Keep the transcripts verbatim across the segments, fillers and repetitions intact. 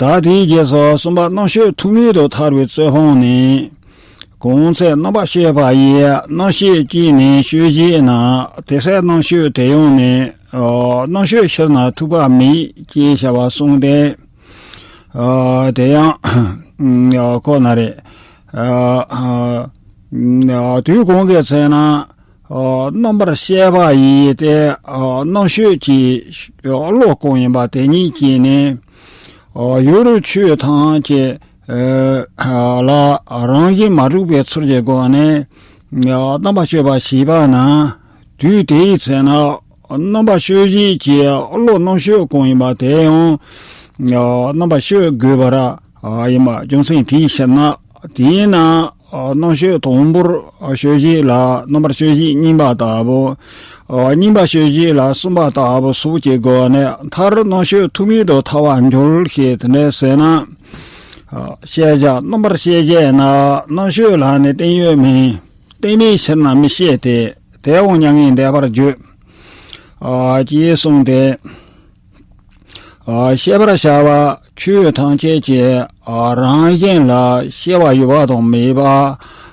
ད་དེའི་རྗེས་སུ་གསུམ་པ་རྣམ་དཔྱོད་ཐུག་མེད་དུ་ཐར་བའི་རྩོད་སྤོང་ནི། གོང་ཚེ་རྣམ་པར་དཔྱོད་པ་ཡིས་རྣམ་དཔྱོད་ཀྱིས་ནི་དཔྱོད་བྱེད་ན། དེ་ཚེ་རྣམ་དཔྱོད་དེ་ཡང་ནི། ཨ་རྣམ་དཔྱོད་ཕྱིར་ན་ཐུག་པ་མེད་ཅེས་བྱ་བ་གསུངས་ཏེ། ཨ་དེ་ཡང་ཨ་ཁོ་ན་རེ། ཨ་ཨ་དུས་གང་གི་ཚེ་ན། ཨ་རྣམ་པར་དཔྱོད་པ་ཡིས་ཏེ། ཨ་རྣམ་དཔྱོད་ཀྱི་བློ་གང་ཡིན་པ་དེ་ཉིད་ཀྱིས་ནི། ཨ་ཡུལ་ཆོས་ཐམས་ཅད་ཨ་ལ་རང་བཞིན་མ་གྲུབ་པའི་ཚུལ་གྱི་སྒོ་ནས། ཨ་རྣམ་པར་དཔྱོད་པ་བྱས་པ་ན། དུས་དེའི་ཚེ་ན་རྣམ་པར་དཔྱོད་བྱེད་ཀྱི་བློ་རྣམ་དཔྱོད་གང་ཡིན་པ་དེ་ཡང་། ཨ་རྣམ་པར་དཔྱོད་དགོས་པ་ར་ཡིན་པ་རྒྱུ་མཚན་དེའི་ཕྱིར་ན། དེས་ན་རྣམ་དཔྱོད་དང་པོར་དཔྱོད་བྱེད་ལ་རྣམ་པར་དཔྱོད་བྱེད་གཉིས་པ་ལྟ་བུ། གཉིས་པ་དཔྱོད་བྱེད་ལ་གསུམ་པ་ལྟ་བུ་སོགས་ཀྱི་སྒོ་ནས་མཐར་རྣམ་དཔྱོད་ཐུག་མེད་དུ་ཐར་བར་འགྱུར་ཞེས་དེ་འདྲ་ཟེར་ན། ཤེས་བྱ་རྣམ་པར་ཤེས་བྱས་ན་རྣམ་དཔྱོད་ལ་ནི་བརྟེན་ཡོད་མིན། བརྟེན་པའི་ཕྱིར་ན་མི་ཤེས་ཏེ། དེ་འོང་མྱ་ངན་འདས་པར་འགྱུར། ཅེས་གསུངས་ཏེ། ཤེས་པར་བྱ་བ་ཆོས་ཐམས་ཅད་ཀྱི་རང་བཞིན་ལ་སྐྱེ་བ་ཡོད་པ་དང་མེད་པ།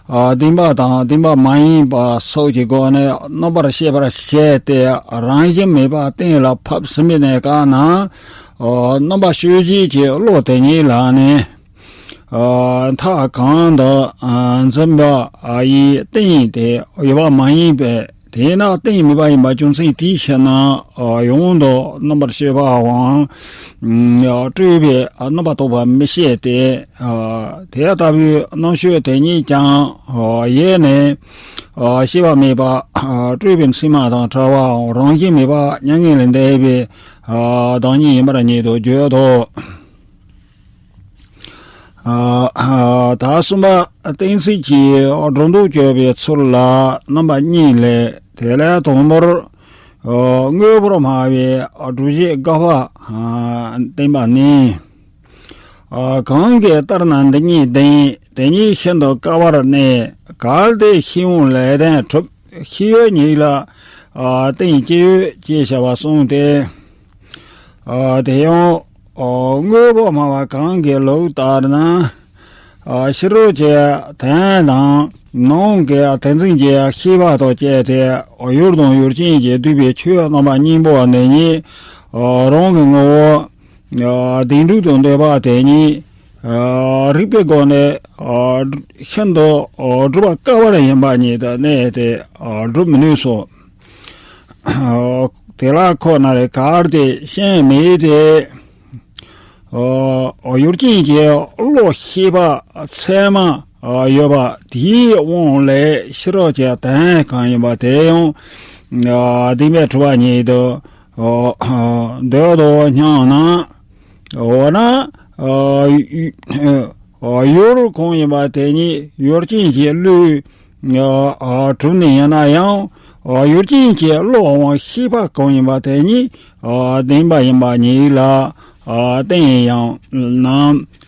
བདེན་པ་དང་བདེན་པ་མ་ཡིན་པ་སོགས་ཀྱི་སྒོ་ནས་རྣམ་པར་ཤེས་པར་བྱས་ཏེ་རང་བཞིན་མེད་པ་གཏན་ལ་ཕབ་ཟིན་པའི་གནས་སྐབས་ན། རྣམ་པ་དཔྱོད་བྱེད་ཀྱི་བློ་དེ་ཉིད་ལ་ནི། མཐའ་གང་དུ་འཛིན་པ་ཡི་རྟེན་དེ་ཡོད་པ་མ་ཡིན་པས། དེས་ན་རྟེན་མེད་པ་ཡིན་པ་རྒྱུ་མཚན་དེའི་ཕྱིར་ན། ཡོངས་སུ་རྣམ་པར་དཔྱོད་པའང་སྤྲོས་པས་རྣམ་པར་རྟོག་པ་མི་བྱེད་དེ། དེ་ལྟ་བུའི་རྣམ་དཔྱོད་དེ་ཉིད་ཀྱང་ཡེ་ནས་སྐྱེ་བ་མེད་པ་སྤྲོས་པའི་མཚན་མ་དང་བྲལ་བའམ་རང་བཞིན་མེད་པ་མྱ་ངན་ལས་འདས་པའི་བདག་ཉིད་ཡིན་པར་ཉིད་དུ་བརྗོད་དོ། ད་གསུམ་པ་གཏན་ཚིགས་ཀྱི་སྒྲོ་འདོགས་གཅོད་པའི་ཚུལ་ལ་རྣམ་པ་གཉིས་ལས། དེ་ལས་དང་པོར་དངོས་པོར་སྨྲ་བའི་སྒྲུབ་བྱེད་དགག་པ་བསྟན་པ་ནི། གང་གིས་ལྟར་ན་འདི་ཉིད་བདེན། དེ་ཉིད་ཤིན་ཏུ་དཀའ་བར་གནས། གལ་ཏེ་ཤེས་འོང་ལས་དོན་གྲུབ། ཤེས་ཡོད་ཉིད་ལ་རྟེན་ཅི་ཡོད་ཅེས་བྱ་བ་གསུངས་ཏེ། དེ་ཡང་དངོས་པོ་སྨྲ་བ་གང་གི་ལུགས་ལྟར་ན། ཕྱི་རོལ་གྱི་དོན་དང་ནང་གི་དོན་འཛིན་གྱི་ཤེས་པ་དང་བཅས་ཏེ་ཡུལ་དང་ཡུལ་ཅན་གྱིས་བསྡུས་པའི་ཆོས་རྣམ་པ་གཉིས་པོ་འདི་ཉིད་རང་གི་ངོ་བོ་བདེན་གྲུབ་ཏུ་འདོད་པ་དེ་ཉིད་རིགས་པའི་སྒོ་ནས་ཤིན་ཏུ་སྒྲུབ་པ་དཀའ་བར་ཡིན་པ་ཉིད་དུ་གནས་ཏེ་སྒྲུབ་མི་ནུས་སོ། དེ་ལ་ཁོ་ན་རེ་གལ་ཏེ་ཤེས་མེད་དེ། ཡུལ་ཅན་གྱི་བློ་ཤེས་པ་ཚད་མ་ཡོད་པ་དེའི་དབང་ལས་ཕྱི་རོལ་གྱི་དོན་གང་ཡིན་པ་དེ་ཡང་བདེན་པས་གྲུབ་པ་ཉིད་དུ་འདོད་དོ་སྙམ་ན། འོ་ན། ཡུལ་གང་ཡིན་པ་དེ་ཉིད་ཡུལ་ཅན་གྱི་བློས་གྲུབ་ནི་ཡིན་ན་ཡང་། ཡུལ་ཅན་གྱི་བློའམ་ཤེས་པ་གང་ཡིན་པ་དེ་ཉིད་བདེན་པ་ཡིན་པ་ཉིད་ལ་བརྟེན་ཡང་ན་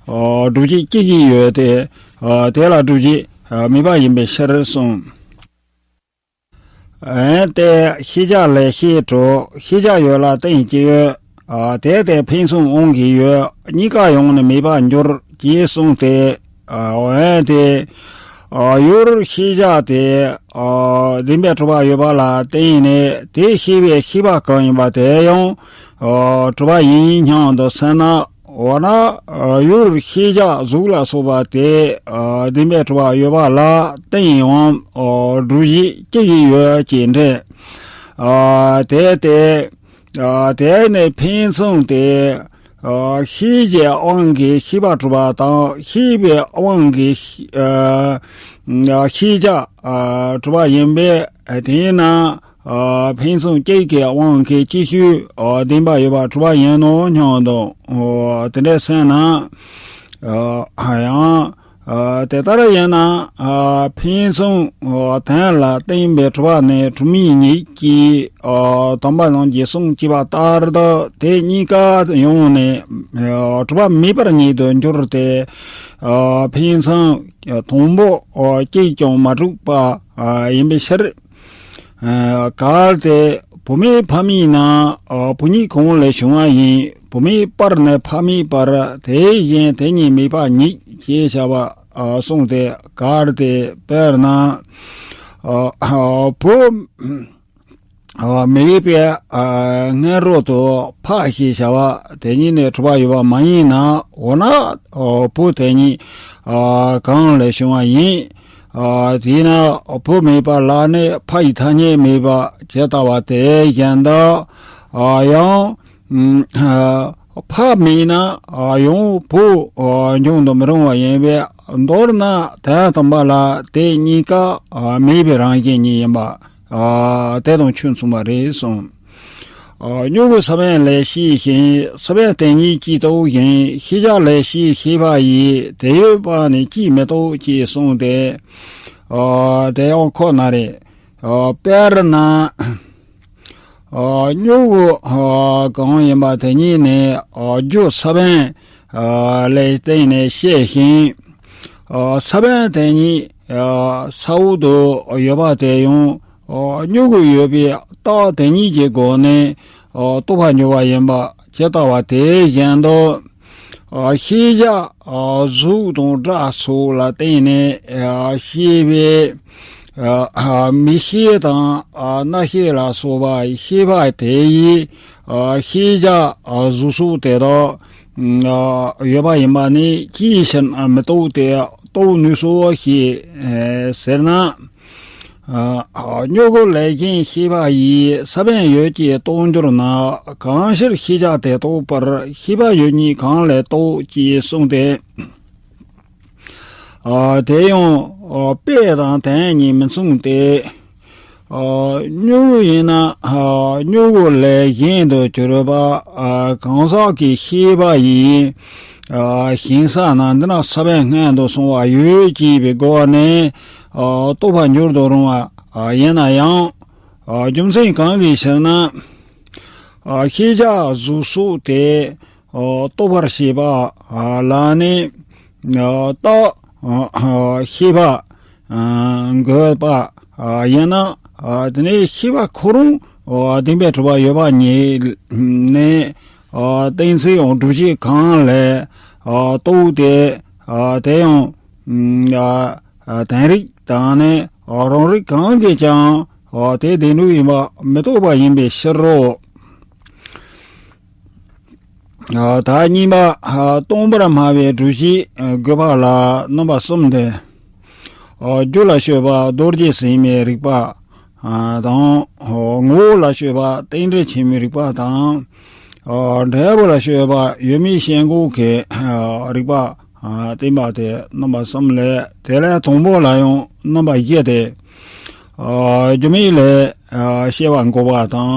སྒྲུབ་བྱེད་སྐྱེ་གི་ཡོད་དེ། དེ་ལ་སྒྲུབ་བྱེད་མེད་པ་ཡིན་པའི་ཕྱིར་གསུངས། འོན་ཏེ་ཤེས་བྱ་ལས་ཤེས་གྲུབ། ཤེས་བྱ་ཡོད་ལ་རྟེན་ཅི་ཡོད། དེ་ལྟའི་ཕན་ཚུན་དབང་གིས་ཡོད་གཉིས་ཀ་ཡང་ནི་མེད་པར་འགྱུར་ཅེས་གསུངས་ཏེ། འོན་ཏེ། ཡུལ་ཤེས་བྱ་དེ་བདེན་པས་གྲུབ་པ་ཡོད་པ་ལ་བརྟེན་ནས་དེ་ཤེས་པའི་ཤེས་པ་གང་ཡིན་པ་དེ་ཡང་གྲུབ་པ་ཡིན་སྙམ་དུ་སེམས་ན། འོ་ན། ཡུལ་ཤེས་བྱ་གཟུགས་ལ་སོགས་པ་དེ་བདེན་པས་གྲུབ་པ་ཡོད་པ་ལ་བརྟེན་ཡང་སྒྲུབ་བྱེད་སྐྱེ་གི་ཡོད་ཅེས་འདྲི། དེ་སྟེ། དེ་ནི་ཕན་ཚུན་དེ། ཤེས་བྱའི་དབང་གིས་ཤེས་པ་གྲུབ་པ་དང་ཤེས་པའི་དབང་གིས་ཤེས་བྱ་གྲུབ་པ་ཡིན་པས། དེས་ན། ཕན་ཚུན་གཅིག་གི་དབང་གིས་ཅིག་ཤོས་བདེན་པ་ཡོད་པར་གྲུབ་པ་ཡིན་ནོ་སྙམ་དུ། དེ་འདྲ་སེམས་ན། ཡང་། དེ་ལྟར་ཡིན་ན། ཕན་ཚུན་དོན་ལ་བརྟེན་པའི་གྲུབ་པ་ནི་གྲུབ་མིན་ཉིད་ཀྱིས་དམ་པ་རྣམས་ཀྱིས་གསུངས་བཅས་པ་ལྟར་དུ་དེ་གཉིས་ཀ་ཡང་ནི་གྲུབ་པ་མེད་པར་ཉིད་དུ་འགྱུར་ཏེ། ཕན་ཚུན་དང་པོ་གཅིག་ཀྱང་མ་གྲུབ་པ་ཡིན་པའི་ཕྱིར། གལ་ཏེ་བུད་མེད་ཕ་མའི་ནང་བུད་མེད་གང་ལས་བྱུང་བ་ཡིན། བུད་མེད་པར་ནས་ཕ་མའི་བར། དེ་བཞིན་དེ་གཉིས་མེད་པ་ཉིད་ཅེས་བྱ་བ་ཨ་གསུངས་ཏེ། གལ་ཏེ་དཔེར་ན་ཨ་ཨ་བུ་ཨ་མེད་པའི་ཨ་སྔོན་རོལ་དུ་ཕ་ཞེས་བྱ་བ་དེ་ཉིད་ནས་གྲུབ་པ་ཡོད་པ་མ་ཡིན་ན། འོ་ན་ཨ་བུ་དེ་ཉིད་ཨ་གང་ལས་བྱུང་བ་ཡིན། ཨ་དེས་ན་བུ་མེད་པ་ལ་ནི་ཕ་ཡི་ཐ་སྙད་མེད་པ་ཇི་ལྟ་བ་དེ་བཞིན་དུ། ཨ་ཡང་ཨ་ཕ་མེད་ན་ཨ་ཡང་བུ་ཨ་འབྱུང་དུ་མི་རུང་བ་ཡིན་པས། མདོར་ན་དོན་དམ་པ་ལ་དེ་གཉིས་ཀ་ཨ་མེད་པའི་རང་བཞིན་ཉིད་ཡིན་པ་ཨ་དེ་དང་ཁྱོད་མཚུངས་པ་རེད་གསུངས། ཨ་མྱུ་གུ་ས་བོན་ལས་སྐྱེས་ཤིང་། ས་བོན་དེ་ཉིད་ཀྱིས་རྟོགས་ཤིང་། ཤེས་བྱ་ལས་སྐྱེས་ཤེས་པ་ཡིས། དེ་ཡོད་པ་ནི་ཅིས་མི་རྟོགས་ཅེས་གསུངས་ཏེ། ཨ་དེ་ཡང་ཁོ་ན་རེ། ཨ་དཔེར་ན་ཨ་མྱུ་གུ་ཨ་གང་ཡིན་པ་དེ་ཉིད་ནི་ཨ་རྒྱུ་ས་བོན་ཨ་ལས་བརྟེན་ནས་སྐྱེས་ཤིང་། ཨ་ས་བོན་དེ་ཉིད་ཨ་ས་འོག་ཏུ་ཡོད་པ་དེ་ཡང་ཨ་མྱུ་གུ་ཡོད་པའི་རྟགས་དེ་ཉིད་ཀྱི་སྒོ་ནས་ཨ་རྟོགས་པར་འགྱུར་བ་ཡིན་པ་ཇི་ལྟ་བ་དེ་བཞིན་དུ། ཨ་ཤེས་བྱ་ཨ་གཟུགས་དང་སྒྲ་སོགས་ལ་བརྟེན་ནས་ཨ་སྐྱེས་པའི་ཨ་མིག་ཤེས་དང་ཨ་རྣ་ཤེས་ལ་སོགས་པ་ཤེས་པ་དེ་ཡིས་ཨ་ཤེས་བྱ་ཨ་གཟུགས་སོགས་དེ་དག་ཨ་ཡོད་པ་ཡིན་པ་ནི་ཅིའི་ཕྱིར་མི་རྟོགས་ཏེ་རྟོགས་ནུས་སོ་ཞེས་ཟེར་ན། ཨ་མྱུ་གུ་ལས་གཞན་ཤེས་པ་ཡིས་ས་བོན་ཡོད་ཅེས་རྟོགས་འགྱུར་ན། གང་ཕྱིར་ཤེས་བྱ་དེ་རྟོགས་པར་ཤེས་པ་ཡོད་ཉིད་གང་ལས་རྟོགས་ཅེས་གསུངས་ཏེ། ཨ་དེ་ཡང་ཨ་དཔེ་དང་དོན་གཉིས་མི་མཚུངས་ཏེ། ཨ་མྱུ་གུ་ཡིན་ན་ཨ་མྱུ་གུ་ལས་གཞན་དུ་གྱུར་པ་ཨ་གང་ཟག་གི་ཤེས་པ་ཡིས་ཨ་ཞིང་ས་ན་འདི་ན་ས་བོན་སྔོན་དུ་སོང་བ་ཡོད་ཅེས་པའི་སྒོ་ནས་ཨ་རྟོགས་པར་འགྱུར་དུ་རུང་བ་ཨ་ཡིན་ན་ཡང་། ཨ་རྒྱུ་མཚན་གང་གི་ཕྱིར་ན། ཨ་ཤེས་བྱ་གཟུགས་སོགས་དེ་ཨ་རྟོགས་པར་བྱེད་པ་ཨ་ལ་ནི་ཨ་རྟགས་ཨ་ཤེས་པ་ཨ་དགོས་པ་ཨ་ཡིན་ན། ཨ་དེ་ནས་ཤེས་པ་ཁོ་རང་ཨ་བདེན་པས་གྲུབ་པ་ཡོད་པ་ཉིད་ནས་ཨ་གཏན་ཚིགས་ཡང་སྒྲུབ་བྱེད་གང་ལས་ཨ་རྟོགས་ཏེ། ཨ་དེ་ཡང་ཨ་དོན་རིག་དང་ནི་ཨ་རང་རིག་གང་གིས་ཀྱང་ཨ་དེ་བདེན་གྲུབ་ཡིན་པ་མི་རྟོགས་པ་ཡིན་པའི་ཕྱིར་རོ། ཨ་ད་གཉིས་པ་ཨ་སྟོང་པར་སྨྲ་བའི་སྒྲུབ་བྱེད་དགོས་པ་ལ་རྣམ་པ་གསུམ་སྟེ། ཨ་རྒྱུ་ལ་དཔྱོད་པ་རྡོ་རྗེ་སེམས་དཔའི་རིག་པ་ཨ་དང་། ཨ་ངོ་བོ་ལ་དཔྱོད་པ་རྟེན་འབྲེལ་ཆེན་པོའི་རིག་པ་དང་། ཨ་འབྲས་བུ་ལ་དཔྱོད་པ་ཡོད་མེད་ཤེས་འགོག་གི་ཨ་རིག་པ་ཨ་བསྟན་པ་སྟེ་རྣམ་པ་གསུམ་ལས། དེ་ལས་དང་པོ་ལ་ཡང་རྣམ་པ་བཞི་སྟེ། ཨ་རྒྱུ་མེད་ལས་ཨ་སྐྱེ་བ་འགོག་པ་དང་།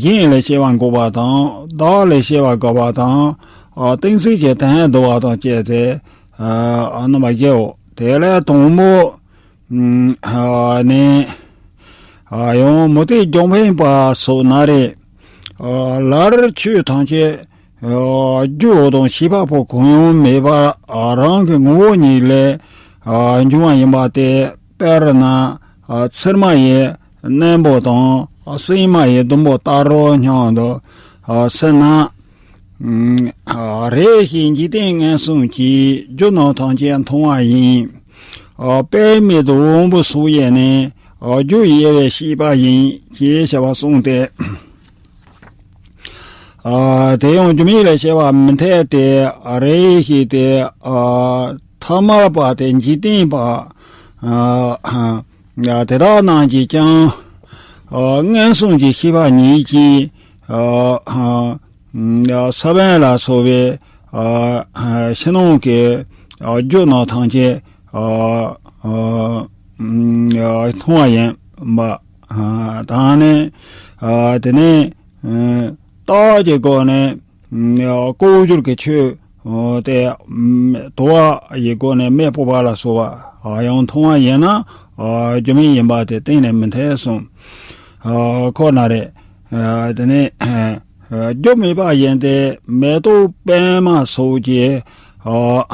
གཞན་ལས་སྐྱེ་བ་འགོག་པ་དང་། བདག་ལས་སྐྱེ་བ་འགོག་པ་དང་། ཨ་གཏན་ཚིགས་ཀྱི་དོན་བསྡུ་བ་དང་བཅས་ཏེ་ཨ་རྣམ་པ་བཞིའོ། དེ་ལས་དང་པོ་ཨ་ནི་ཨ་ཡང་མུ་སྟེགས་རྒྱང་འཕེན་པ་སོགས་ན་རེ། ཨ་ལར་ཆོས་ཐམས་ཅད་ཨ་རྒྱུ་དང་བྱེད་པ་པོ་གང་ཡང་མེད་པ་ཨ་རང་གི་ངོ་བོ་ཉིད་ལས་ཨ་འབྱུང་བ་ཡིན་པ་སྟེ། དཔེར་ན་ཨ་ཚེར་མ་ཡི་སྣམ་བུ་དང་། ཨ་སྲན་མ་ཡི་ཟླུམ་པོ་ལྟ་བུ་སྙམ་དུ་ཨ་སེམས་ན། ཨ་རེ་ཞིག་འཇིག་རྟེན་ངན་སོང་གི་རྒྱུ་རྣམས་ཐམས་ཅད་མཐོང་བ་ཡིན། ཨ་དཔེ་མེད་དུ་དབང་པོ་སོགས་ཡོད་ནས་ཨ་རྒྱུ་དབྱེ་བས་ཤེས་པ་ཡིན་ཅེས་བྱ་བ་གསུངས་ཏེ། ཨ་དེ་ཡང་རྒྱུ་མེད་ལ་སྐྱེ་བ་མི་འཐད་དེ། ཨ་རེ་ཞིག་སྟེ་ཨ་ཐ་མལ་པ་སྟེ་འཇིག་རྟེན་པ་ཨ་དེ་དག་རྣམས་ཀྱིས་ཀྱང་ཨ་ངན་སོང་གི་ཤེས་པ་ཉིད་ཀྱིས་ཨ་ཨ་ས་བོན་ལ་སོགས་པའི་ཨ་ཕྱི་ནང་གི་ཨ་རྒྱུ་རྣམས་ཐམས་ཅད་ཨ་ཨ་མཐོང་བ་ཡིན་པ་དང་ནི། ཨ་དེ་ནས་ཨ་རྟགས་ཀྱི་སྒོ་ནས་ཨ་ལྐོག་གྱུར་གྱི་ཆོས་དེ་དུ་བ་ཡི་སྒོ་ནས་མེ་སྤོབས་པ་ལ་སོགས་པ་ཡང་མཐོང་བ་ཡིན་ན། ཨ་རྒྱུ་མེད་ཡིན་པ་དེ་གཏན་ནས་མི་འཐད་གསུངས། ཨ་ཁོ་ན་རེ། ཨ་དེ་ནས་ཨ་རྒྱུ་མེད་པ་ཡིན་ཏེ། མེ་ཏོག་པད་མ་སོགས་ཀྱི་ཨ་ཨ་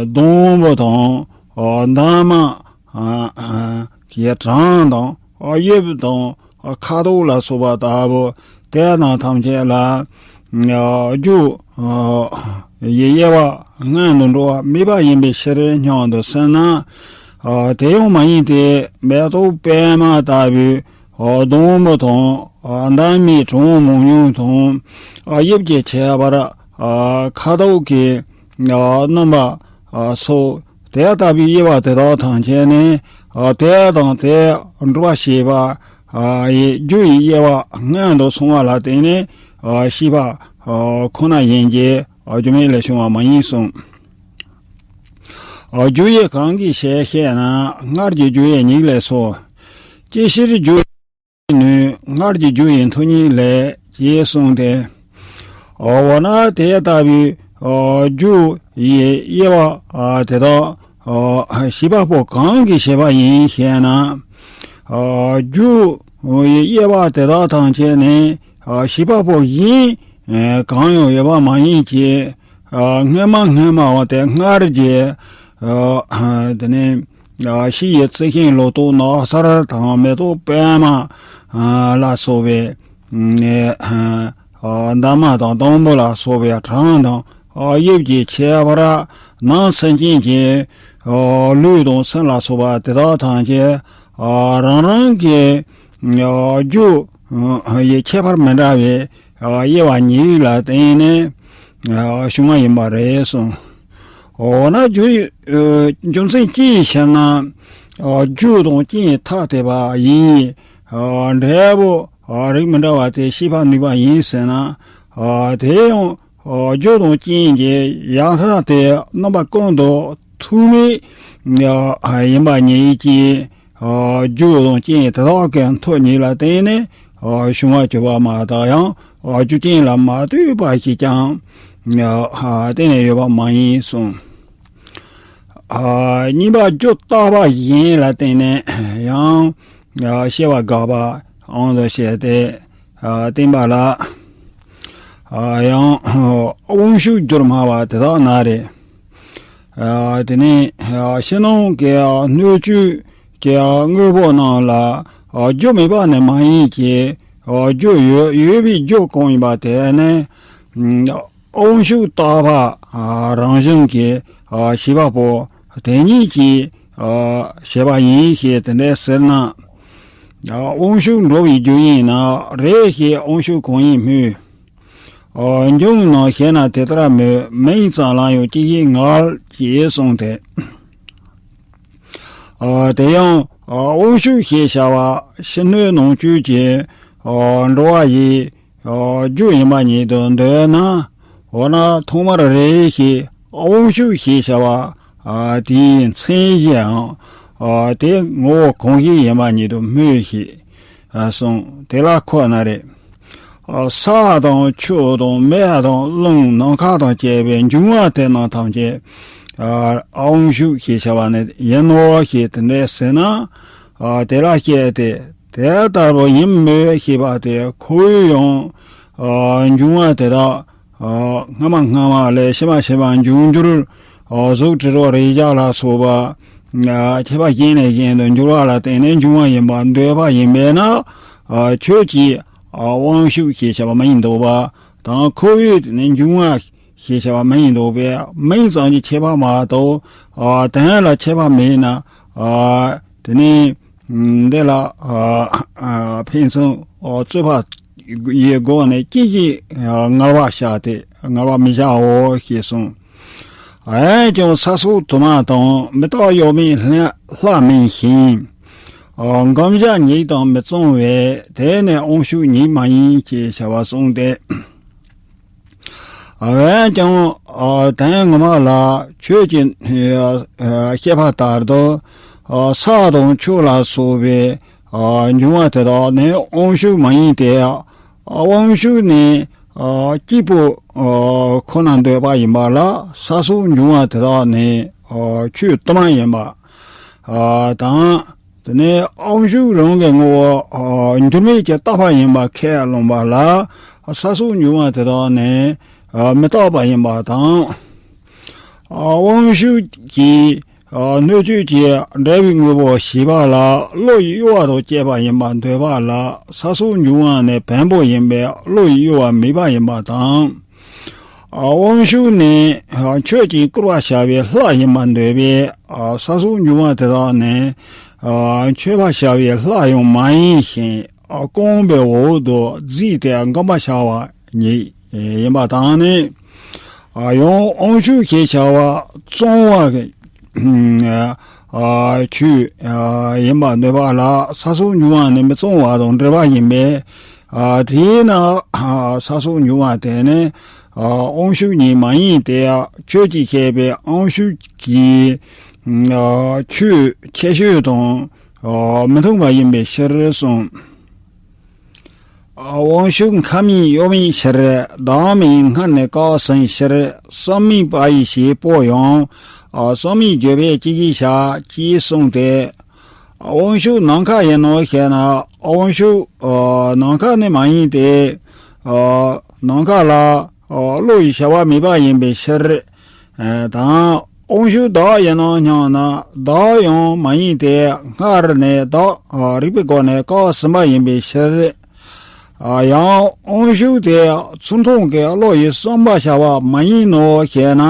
སྡོང་པོ་དང་། ཨ་འདབ་མ་ཨ་ཨ་གི་གྲངས་དང་། ཨ་དབྱིབས་དང་། ཨ་ཁ་དོག་ལ་སོགས་པ་ལྟ་བུ་དེ་རྣམས་ཐམས་ཅད་ལ་ རྒྱུ་ཡི་དབྱེ་བ་སྔོན་དུ་འགྲོ་བ་མེད་པ་ཡིན་པའི་ཕྱིར་སྙམ་དུ་སེམས་ན། དེ་ཡང་མ་ཡིན་ཏེ། མེ་ཏོག་པདྨ་ལྟ་བུའི་སྡོང་པོ་དང་། འདབ་མའི་གྲངས་མང་ཉུང་དང་། དབྱིབས་ཀྱི་ཁྱད་པར། ཁ་དོག་གི་རྣམ་པ་སོགས་དེ་ལྟ་བུའི་དབྱེ་བ་དེ་དག་ཐམས་ཅད་ནི། དེ་དང་དེ་འགྲོ་བ་ཞེས་པ་ཡི་རྒྱུ་ཡི་དབྱེ་བ་སྔོན་དུ་སོང་བ་ལ་བརྟེན་ནས་ཤེས་པ་ཁོ་ན་ཡིན་གྱི། རྒྱུ་མེད་ལས་བྱུང་བ་མ་ཡིན་གསུངས། རྒྱུ་ཡི་གང་གིས་ཞེས་བཤད་ན། སྔར་གྱི་རྒྱུ་ཡི་ཉིད་ལས་སོ། ཅི་ཕྱིར་རྒྱུ་ནུས། སྔར་གྱི་རྒྱུ་ཡི་མཐུ་ཉིད་ལས། ཅེས་གསུངས་ཏེ། འོ་ན་དེ་ལྟ་བུའི་རྒྱུ་ཡི་དབྱེ་བ་དེ་དག་བྱེད་པ་པོ་གང་གིས་བྱས་པ་ཡིན་ཞེ་ན། རྒྱུ་ཡི་དབྱེ་བ་དེ་དག་ཐམས་ཅད་ནི་བྱེད་པ་པོ་གཞན་གང་ཡང་ཡོད་པ་མ་ཡིན་གྱི། སྔོན་མ་སྔོན་མ་བ་དེ་སྔར་གྱི། དེ་ནས་ཕྱི་ཡི་རྩི་ཤིང་ལོ་ཏོག་ནགས་ཚལ་དང་། མེ་ཏོག་པདྨ་ལ་སོགས་པའི་འདབ་མ་དང་སྡོང་པོ་ལ་སོགས་པའི་གྲངས་དང་དབྱིབས་ཀྱི་ཁྱད་པར། ནང་སེམས་ཅན་གྱི་ལུས་དང་སེམས་ལ་སོགས་པ་དེ་དག་ཐམས་ཅད་རང་རང་གི་རྒྱུ་ཡི་ཁྱད་པར་མི་འདྲ་བའི་དབྱེ་བ་ཉིད་ལ་བརྟེན་ནས་བྱུང་བ་ཡིན་པ་རེད་གསུངས། འོ་ན་རྒྱུ་ཡི་རྒྱུ་མཚན་ཅི་ཡིན་ཞེ་ན། རྒྱུ་དང་རྐྱེན་ཐ་དད་པ་ཡིས་འབྲས་བུ་རིགས་མི་འདྲ་བ་དེ་སྐྱེད་པར་ནུས་པ་ཡིན་ཟེར་ན། དེ་ཡང་རྒྱུ་དང་རྐྱེན་གྱི་ཡང་དག་དེ་རྣམ་པ་ཀུན་ཏུ་ཐུག་མེད་ཡིན་པ་ཉིད་ཀྱིས། རྒྱུ་དང་རྐྱེན་དེ་དག་གི་མཐུ་ཉིད་ལ་བརྟེན་ནས་བྱུང་བར་གྱུར་པ་མ་གཏོགས། ཡང་རྒྱུ་རྐྱེན་ལ་མ་ལྟོས་པ་ཞིག་ཀྱང་གཏན་ནས་ཡོད་པ་མ་ཡིན་གསུངས། གཉིས་པ་རྒྱུ་རྟག་པ་གཞན་ལ་བརྟེན་ནས་ཡང་སྐྱེ་བ་འགག་པའང་དུ་བྱས་ཏེ། བསྟན་པ་ལ་ཡང་དབང་ཕྱུག་སྒྱུ་མ་བ་དེ་དག་ན་རེ། དེ་ནས་ཕྱི་ནང་གི་སྣོད་བཅུད་ཀྱི་དངོས་པོ་རྣམས་ལ་རྒྱུ་མེད་པ་ནི་མ་ཡིན་གྱི། རྒྱུ་ཡོད་ཡོད་པའི་རྒྱུ་གང་ཡིན་པ་དེ་ནི་དབང་ཕྱུག་རྟག་པ་རང་བཞིན་གྱིས་བྱེད་པ་པོ་དེ་ཉིད་ཀྱིས་བྱས་པ་ཡིན་ཞེས་དེ་འདྲ་ཟེར་ན། དབང་ཕྱུག་འགྲོ་བའི་རྒྱུ་ཡིན་ན་རེ་ཞིག་དབང་ཕྱུག་གང་ཡིན་སྨོས། འབྱུང་ནི་ཞེ་ན་དེ་ལྟར་སྨོས། མིང་ཙམ་ལ་ཡང་སྐྱེ་ཞིང་ངལ་ཅེས་གསུངས་ཏེ། དེ་ཡང་དབང་ཕྱུག་ཞེས་བྱ་བ་ཕྱི་སྣོད་ནང་བཅུད་ཀྱི་འགྲོ་བ་ཡི་རྒྱུ་ཡིན་པ་ཉིད་དུ་འདོད་ན། འོ་ན་ཐོག་མར་རེ་ཞིག་དབང་ཕྱུག་ཞེས་བྱ་བ་དེའི་མཚན་གཞིའམ་དེ་ངོ་བོ་གང་ཞིག་ཡིན་པ་ཉིད་དུ་སྨོས་ཤིག་གསུངས། དེ་ལ་ཁོ་ན་རེ། ས་དང་ཆུ་དང་མེ་དང་རླུང་ནམ་མཁའ་དང་བཅས་པའི་འབྱུང་བ་དེ་རྣམས་ཐམས་ཅད་དབང་ཕྱུག་ཞེས་བྱ་བ་ནི་ཡིན་ནོ་ཞེས་དེ་འདྲ་ཟེར་ན། དེ་ལ་སྐྱེས་ཏེ་དེ་ལྟ་བུ་ཡིན་མོད་ཞེས་པ་དེ་ཁོ་བོས་ཡང་འབྱུང་བ་དེ་དག་སྔ་མ་སྔ་མ་ལས་ཕྱི་མ་ཕྱི་མ་འབྱུང་འགྱུར། གཟུགས་དྲི་རོ་རེག་བྱ་ལ་སོགས་པ་ཁྱད་པར་གཞན་ནས་གཞན་དུ་འགྱུར་བ་ལ་བརྟེན་ནས་འབྱུང་བ་ཡིན་པར་འདོད་པ་ཡིན་པས་ན། ཁྱོད་ཀྱིས་དབང་ཕྱུག་ཞེས་བྱ་བ་མིང་འདོགས་པ་དང་། ཁོ་བོས་དེ་ནི་འབྱུང་བ་ཞེས་བྱ་བ་མིང་འདོགས་པས་མིང་ཙམ་གྱི་ཁྱད་པར་མ་གཏོགས། དོན་ལ་ཁྱད་པར་མེད་ན། དེ་ནི་འདི་ལ་ཕན་ཚུན་རྩོད་པ་ཡི་སྒོ་ནས་སྐྱེ་ཞིང་ངལ་བ་བྱ་སྟེ་ངལ་བ་མི་བྱའོ་ཞེས་གསུངས། འོན་ཀྱང་ས་སོགས་དུ་མ་དང་མི་རྟག་གཡོ་མེད་ལྷ་མིན་ཞིང་། འགེམས་བྱ་ཉིད་དང་མི་གཙང་བས་དེ་ནི་དབང་ཕྱུག་ཉིད་མ་ཡིན་ཞེས་བྱ་བ་གསུངས་ཏེ། འོན་ཀྱང་དོན་ངོ་མ་ལ་ཆོས་ཀྱི་བཤད་པ་ལྟར་དུ། ས་དང་ཆུ་ལ་སོགས་པའི་འབྱུང་བ་དེ་དག་ནི་དབང་ཕྱུག་མ་ཡིན་ཏེ། དབང་ཕྱུག་ནི་སྐྱེས་བུ་ཁོ་ན་འདོད་པ་ཡིན་པ་ལ། ས་སོགས་འབྱུང་བ་དེ་དག་ནི་ཆོས་དུ་མ་ཡིན་པ་དང་། དེ་ནས་དབང་ཕྱུག་རང་གི་ངོ་བོ་འགྱུར་མེད་ཀྱི་རྟག་པ་ཡིན་པ་ཁས་བླངས་པ་ལ། ས་སོགས་འབྱུང་བ་དེ་དག་ནི་མི་རྟག་པ་ཡིན་པ་དང་། དབང་ཕྱུག་གི་ སྣོད་བཅུད་ཀྱི་འབྲས་བུའི་དངོས་པོ་ཞེས་པ་ལ་བློ་ཡི་གཡོ་བ་དང་བཅས་པ་ཡིན་པར་འདོད་པ་ལ་ས་སོགས་འབྱུང་བ་ནི་བེམ་པོ་ཡིན་པས་བློ་ཡི་གཡོ་བ་མེད་པ་ཡིན་པ་དང་། དབང་ཕྱུག་ནི་མཆོད་ཅིང་བཀུར་བར་བྱ་བའི་ལྷ་ཡིན་པར་འདོད་པས་ས་སོགས་འབྱུང་བ་དེ་དག་ནི་མཆོད་པར་བྱ་བའི་ལྷ་ཡང་མ་ཡིན་ཞིང་། རྐང་པའི་འོག་ཏུ་བརྫིས་ཏེ་བསྒོམ་པར་བྱ་བ་ཉིད་ཡིན་པ་དང་ནི། ཡང་དབང་ཕྱུག་ཞེས་བྱ་བ་གཙང་བ་གི་ཆོས་ཡིན་པར་འདོད་པ་ལ་ས་སོགས་འབྱུང་བ་ནི་མི་གཙང་བ་དང་འབྲེལ་བ་ཡིན་པས། དེས་ན་ས་སོགས་འབྱུང་བ་དེ་ནི་དབང་ཕྱུག་ཉིད་མ་ཡིན་ཏེ། ཁྱོད་ཀྱིས་བཤད་པའི་དབང་ཕྱུག་གི་ཆོས་ཁྱད་ཆོས་དང་མི་མཐུན་པ་ཡིན་པའི་ཕྱིར་གསུངས། དབང་ཕྱུག་ཁམས་གཡོ་བའི་ཕྱིར། བདག་མིང་སྔར་ནས་བཀག་ཟིན་ཕྱིར། བསམ་མེད་པ་ཡི་བྱེད་པོ་ཡང་། བསམ་མེད་བརྗོད་པས་ཅི་ཞིག་བྱ། ཅེས་གསུངས་ཏེ། དབང་ཕྱུག་ནམ་མཁའ་ཡིན་ནོ་ཞེ་ན། དབང་ཕྱུག་ནམ་མཁའ་ནི་མ་ཡིན་ཏེ། ནམ་མཁའ་ལ་བློ་ཡི་བྱ་བ་མེད་པ་ཡིན་པའི་ཕྱིར། དང་། དབང་ཕྱུག་བདག་ཡིན་ནོ་སྙམ་ན། བདག་ཡང་མ་ཡིན་ཏེ། སྔར་ནས་བདག་རིག་པའི་སྒོ་ནས་བཀག་ཟིན་པ་ཡིན་པའི་ཕྱིར། ཡང་དབང་ཕྱུག་དེ་ཚུར་མཐོང་གི་བློ་ཡིས་བསམ་པར་བྱ་བ་མ་ཡིན་ནོ་ཞེ་ན།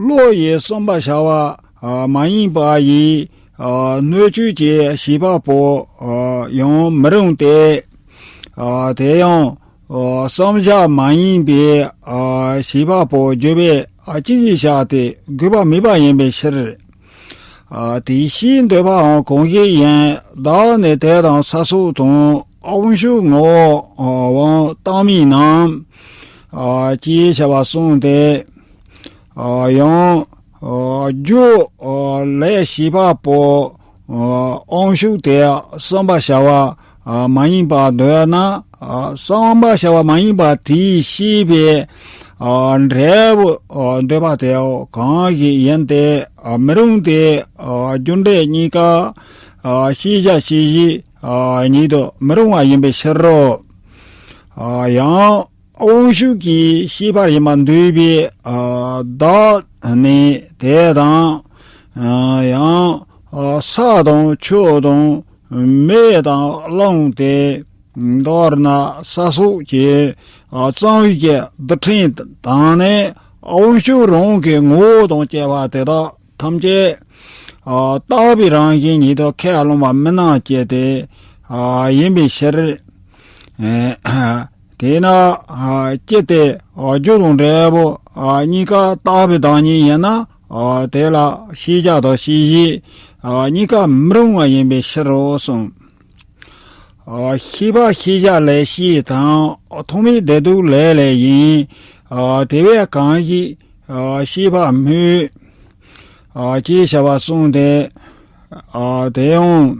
བློ་ཡིས་བསམ་པར་བྱ་བ་མ་ཡིན་པ་ཡི་སྣོད་བཅུད་ཀྱི་བྱེད་པ་པོ་ཡང་མི་རུང་སྟེ། དེ་ཡང་བསམ་བྱ་མ་ཡིན་པའི་བྱེད་པ་པོ་བརྗོད་པས་ཅི་ཞིག་བྱ་སྟེ་དགོས་པ་མེད་པ་ཡིན་པའི་ཕྱིར། དེ་ཕྱིར་འདོད་པའང་གང་ཞིག་ཡིན། བདག་ནི་དེ་དང་ས་སོགས་དང་། དབང་ཕྱུག་ངོ་བོའང་བཏང་མིན་ནམ། ཅེས་བྱ་བ་གསུངས་ཏེ། ཡང་། རྒྱུ་ལས་བྱེད་པ་པོ་དབང་ཕྱུག་དེ་བསམ་པར་བྱ་བ་མ་ཡིན་པར་འདོད་ན། བསམ་པར་བྱ་བ་མ་ཡིན་པ་དེའི་ཤེས་པའི་འབྲས་བུ་འདོད་པ་དེ་གང་ཞིག་ཡིན་ཏེ་མི་རུང་སྟེ། རྒྱུ་འབྲས་གཉིས་ཀ་ཤེས་བྱ་ཤེས་བྱེད་ཉིད་དུ་མི་རུང་བ་ཡིན་པའི་ཕྱིར་རོ། ཡང་། དབང་ཕྱུག་གི་ཤེས་པ་ཡིན་པར་འདོད་པའི་བདག་ནི་དེ་དང་། ཡང་། ས་དང་ཆུ་དང་མེ་དང་རླུང་སྟེ། མདོར་ན་ས་སོགས་ཀྱི་གཙང་བའི་རྡུལ་ཕྲན་དང་ནི་དབང་ཕྱུག་རང་གི་ངོ་བོ་དང་བཅས་པ་དེ་དག་ཐམས་ཅད་རྟག་པའི་རང་བཞིན་ཉིད་དུ་ཁས་བླངས་པ་མི་སྣང་བྱས་ཏེ་ཡིན་པའི་ཕྱིར། དེས་ན་ཅི་སྟེ་རྒྱུ་དང་འབྲས་བུ་གཉིས་ཀ་རྟག་པའི་བདག་ཉིད་ཡིན་ན། དེ་ལ་ཤེས་བྱ་དང་ཤེས་བྱེད་གཉིས་ཀ་མི་རུང་བ་ཡིན་པའི་ཕྱིར་རོ་གསུངས། ཤེས་པ་ཤེས་བྱ་ལས་སྐྱེས་དང་། ཐོག་མའི་བདེ་སྡུག་ལས་ལས་ཡིན། དེ་བས་གང་ཞིག་ཤེས་པ་སྨོས། ཅེས་བྱ་བ་གསུངས་ཏེ། དེ་ཡང་།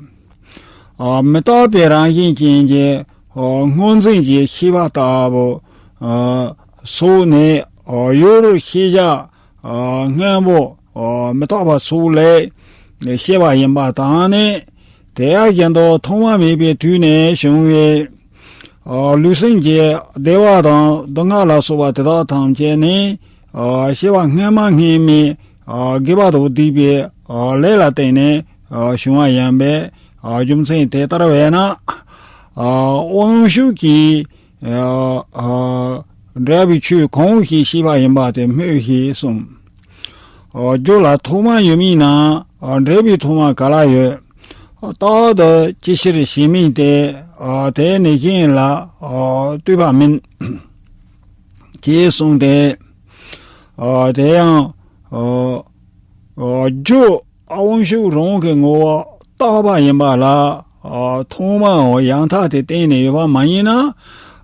མི་རྟག་པའི་རང་བཞིན་ཅན་གྱི་སྔོ་འཛིན་གྱི་ཤེས་པ་ལྟ་བུ་སོགས་ནི་ཡུལ་ཤེས་བྱ་སྔོན་པོ་མི་རྟག་པ་སོགས་ལས་སྐྱེ་བ་ཡིན་པ་དང་ནི། དེ་བཞིན་དུ་ཐོག་མ་མེད་པའི་དུས་ནས་བྱུང་བའི་ལུས་སེམས་ཀྱི་བདེ་བ་དང་སྡུག་བསྔལ་ལ་སོགས་པ་དེ་དག་ཐམས་ཅད་ནི། སྐྱེ་བ་སྔ་མ་སྔ་མའི་དགེ་བ་དང་སྡིག་པའི་ལས་ལ་བརྟེན་ནས་བྱུང་བ་ཡིན་པས། རྒྱུ་མཚན་དེ་ལྟར་བས་ན། དབང་ཕྱུག་གིས་འབྲས་བུའི་ཆོས་གང་ཞིག་ཤེས་པ་ཡིན་པ་དེ་སྨོས་ཤིག་གསུངས། རྒྱུ་ལ་ཐོག་མ་ཡོད་མིན་ན། འབྲས་བུའི་ཐོག་མ་ག་ལ་ཡོད། རྟག་ཏུ་ཅི་ཕྱིར་ཞེས་མིན་ཏེ། དེ་ནི་གཞན་ལ་ལྟོས་པ་མིན། ཅེས་གསུངས་ཏེ། དེ་ཡང་། རྒྱུ་དབང་ཕྱུག་རང་གི་ངོ་བོ་རྟག་པ་ཡིན་པ་ལ། ཐོག་མའང་ཡང་དག་དེ་གཏན་ནས་ཡོད་པ་མ་ཡིན་ན།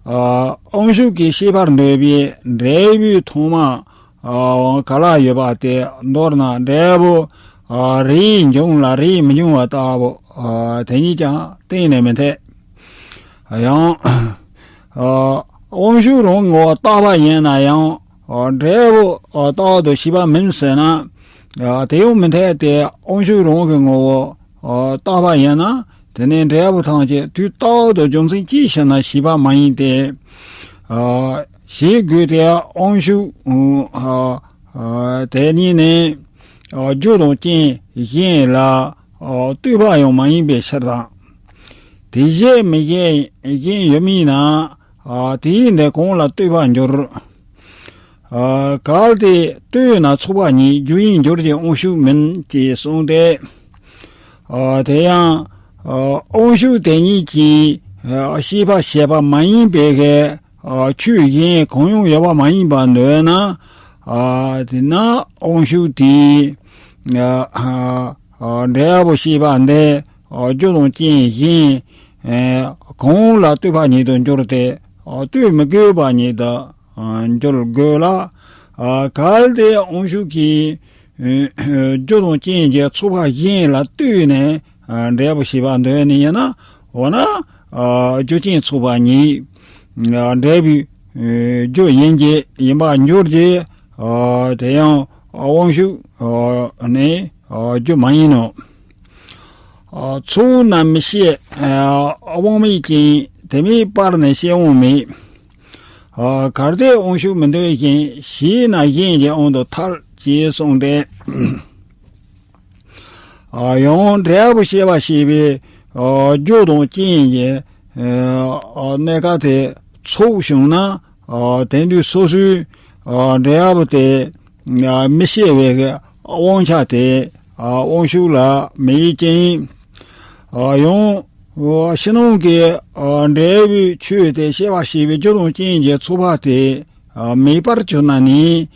དབང་ཕྱུག་གིས་ཤེས་པར་འདོད་པའི་འབྲས་བུའི་ཐོག་མ། ག་ལ་ཡོད་པ་དེ་མདོར་ན་འབྲས་བུ་རེའི་འབྱུང་ལ་རེའི་མི་འབྱུང་བ་ལྟ་བུ་དེ་ཉིད་ཀྱང་གཏན་ནས་མི་འཐད། ཡང་། དབང་ཕྱུག་རང་ངོ་བོ་རྟག་པ་ཡིན་ན་ཡང་འབྲས་བུ་རྟག་ཏུ་ཤེས་པ་མིན་ཟེར་ན། དེ་ཡང་མི་འཐད་དེ། དབང་ཕྱུག་རང་གི་ངོ་བོ་རྟག་པ་ཡིན་ན། དེ་ནས་འབྲས་བུ་ཐམས་ཅད་དུས་རྟག་ཏུ་རྒྱུ་མཚན་ཅི་ཞིག་ན་ཤེས་པ་མ་ཡིན་ཏེ། ཞེས་དགོས་ཏེ། དབང་ཕྱུག་དེ་ཉིད་ནི། རྒྱུ་དང་རྐྱེན་གཞན་ལ་ལྟོས་པ་ཡང་མ་ཡིན་པའི་ཕྱིར་དང་། དེ་བཞིན་མི་གཞན་གཞན་ཡོད་མིན་ན། དེའི་འདི་གང་ལ་ལྟོས་པར་འགྱུར། གལ་ཏེ་ལྟོས་ན་ཚོགས་པ་ཉིད་རྒྱུ་ཡིན་འགྱུར་གྱི་དབང་ཤུགས་མིན་ཅེས་གསུངས་ཏེ། དེ་ཡང་དབང་ཤུགས་དེ་ཉིད་ཀྱིས་ཤེས་པ་བྱས་པ་མ་ཡིན་པའི་གི་ཆོས་གཞན་གང་ཡང་ཡོད་པ་མ་ཡིན་པར་འདོད་ན། དེས་ན་དབང་ཤུགས་དེས་འབྲས་བུ་ཤེས་པ་འདི་རྒྱུ་དང་རྐྱེན་གཞན་གང་ལ་ལྟོས་པ་ཉིད་དུ་འགྱུར་ཏེ། ལྟོས་མི་དགོས་པ་ཉིད་དུ་འགྱུར་དགོས་ལ། གལ་ཏེ་དབང་ཤུགས་ཀྱིས་རྒྱུ་དང་རྐྱེན་གྱི་ཚོགས་པ་གཞན་ལ་ལྟོས་ནས་འབྲས་བུ་ཤེས་པ་འདོད་ནི་ཡིན་ན། འོ་ན་རྒྱུ་རྐྱེན་ཚོགས་པ་ཉིད་འབྲས་བུའི་རྒྱུ་ཡིན་གྱི་ཡིན་པར་འགྱུར་གྱི། དེ་ཡང་དབང་ཤུགས་ནི་རྒྱུ་མ་ཡིན་ནོ། ཚོགས་རྣམས་ཤེས་དབང་མེད་ཅིང་དེ་མེད་པར་ནི་ཤེས་དབང་མེད། གལ་ཏེ་དབང་ཤུགས་མི་འདོད་བཞིན་ཞེ་ན་གཞན་གྱི་དབང་དུ་ཐལ་ཅེས་གསུངས་ཏེ། ཡང་འབྲས་བུ་ཤེས་པ་ཞེས་པའི་རྒྱུ་དང་རྐྱེན་གྱི་གནས་སྐབས་དེ་ཚོགས་བྱུང་ན། དེ་དུས་སོ་སོའི་འབྲས་བུ་དེ་མི་ཤེས་པའི་དབང་ཆ་དེ་དབང་ཤུགས་ལ་མེད་ཅིང་། ཡང་ཕྱི་ནང་གི་འབྲས་བུའི་ཆོས་དེ་ཤེས་པ་ཞེས་པའི་རྒྱུ་དང་རྐྱེན་གྱི་ཚོགས་པ་དེ་མེད་པར་གྱུར་ན་ནི།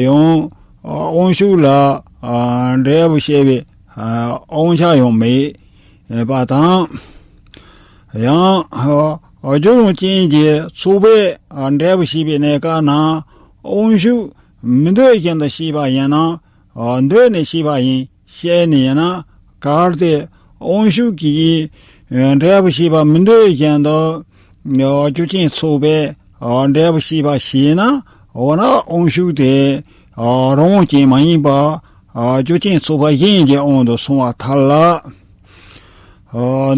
ཡང་དབང་ཤུགས་ལ་འབྲས་བུ་ཤེས་པའི་དབང་ཆ་ཡང་མེད་པ་དང་། ཡང་རྒྱུ་དང་རྐྱེན་གྱི་ཚོགས་པས་འབྲས་བུ་ཤེས་པའི་གནས་སྐབས་ན་དབང་ཤུགས་མི་འདོད་བཞིན་དུ་ཤེས་པ་ཡིན་ན། འདོད་ནས་ཤེས་པ་ཡིན་ཞེས་ནི་ཡིན་ན། གལ་ཏེ་དབང་ཤུགས་ཀྱིས་འབྲས་བུ་ཤེས་པ་མི་འདོད་བཞིན་དུ་རྒྱུ་རྐྱེན་ཚོགས་པས་འབྲས་བུ་ཤེས་པ་ཞེས་ན། འོ་ན་དབང་ཤུགས་དེ་རང་དབང་ཅན་མ་ཡིན་པར་རྒྱུ་རྐྱེན་ཚོགས་པ་གཞན་གྱི་དབང་དུ་སོང་བར་ཐལ་ལ།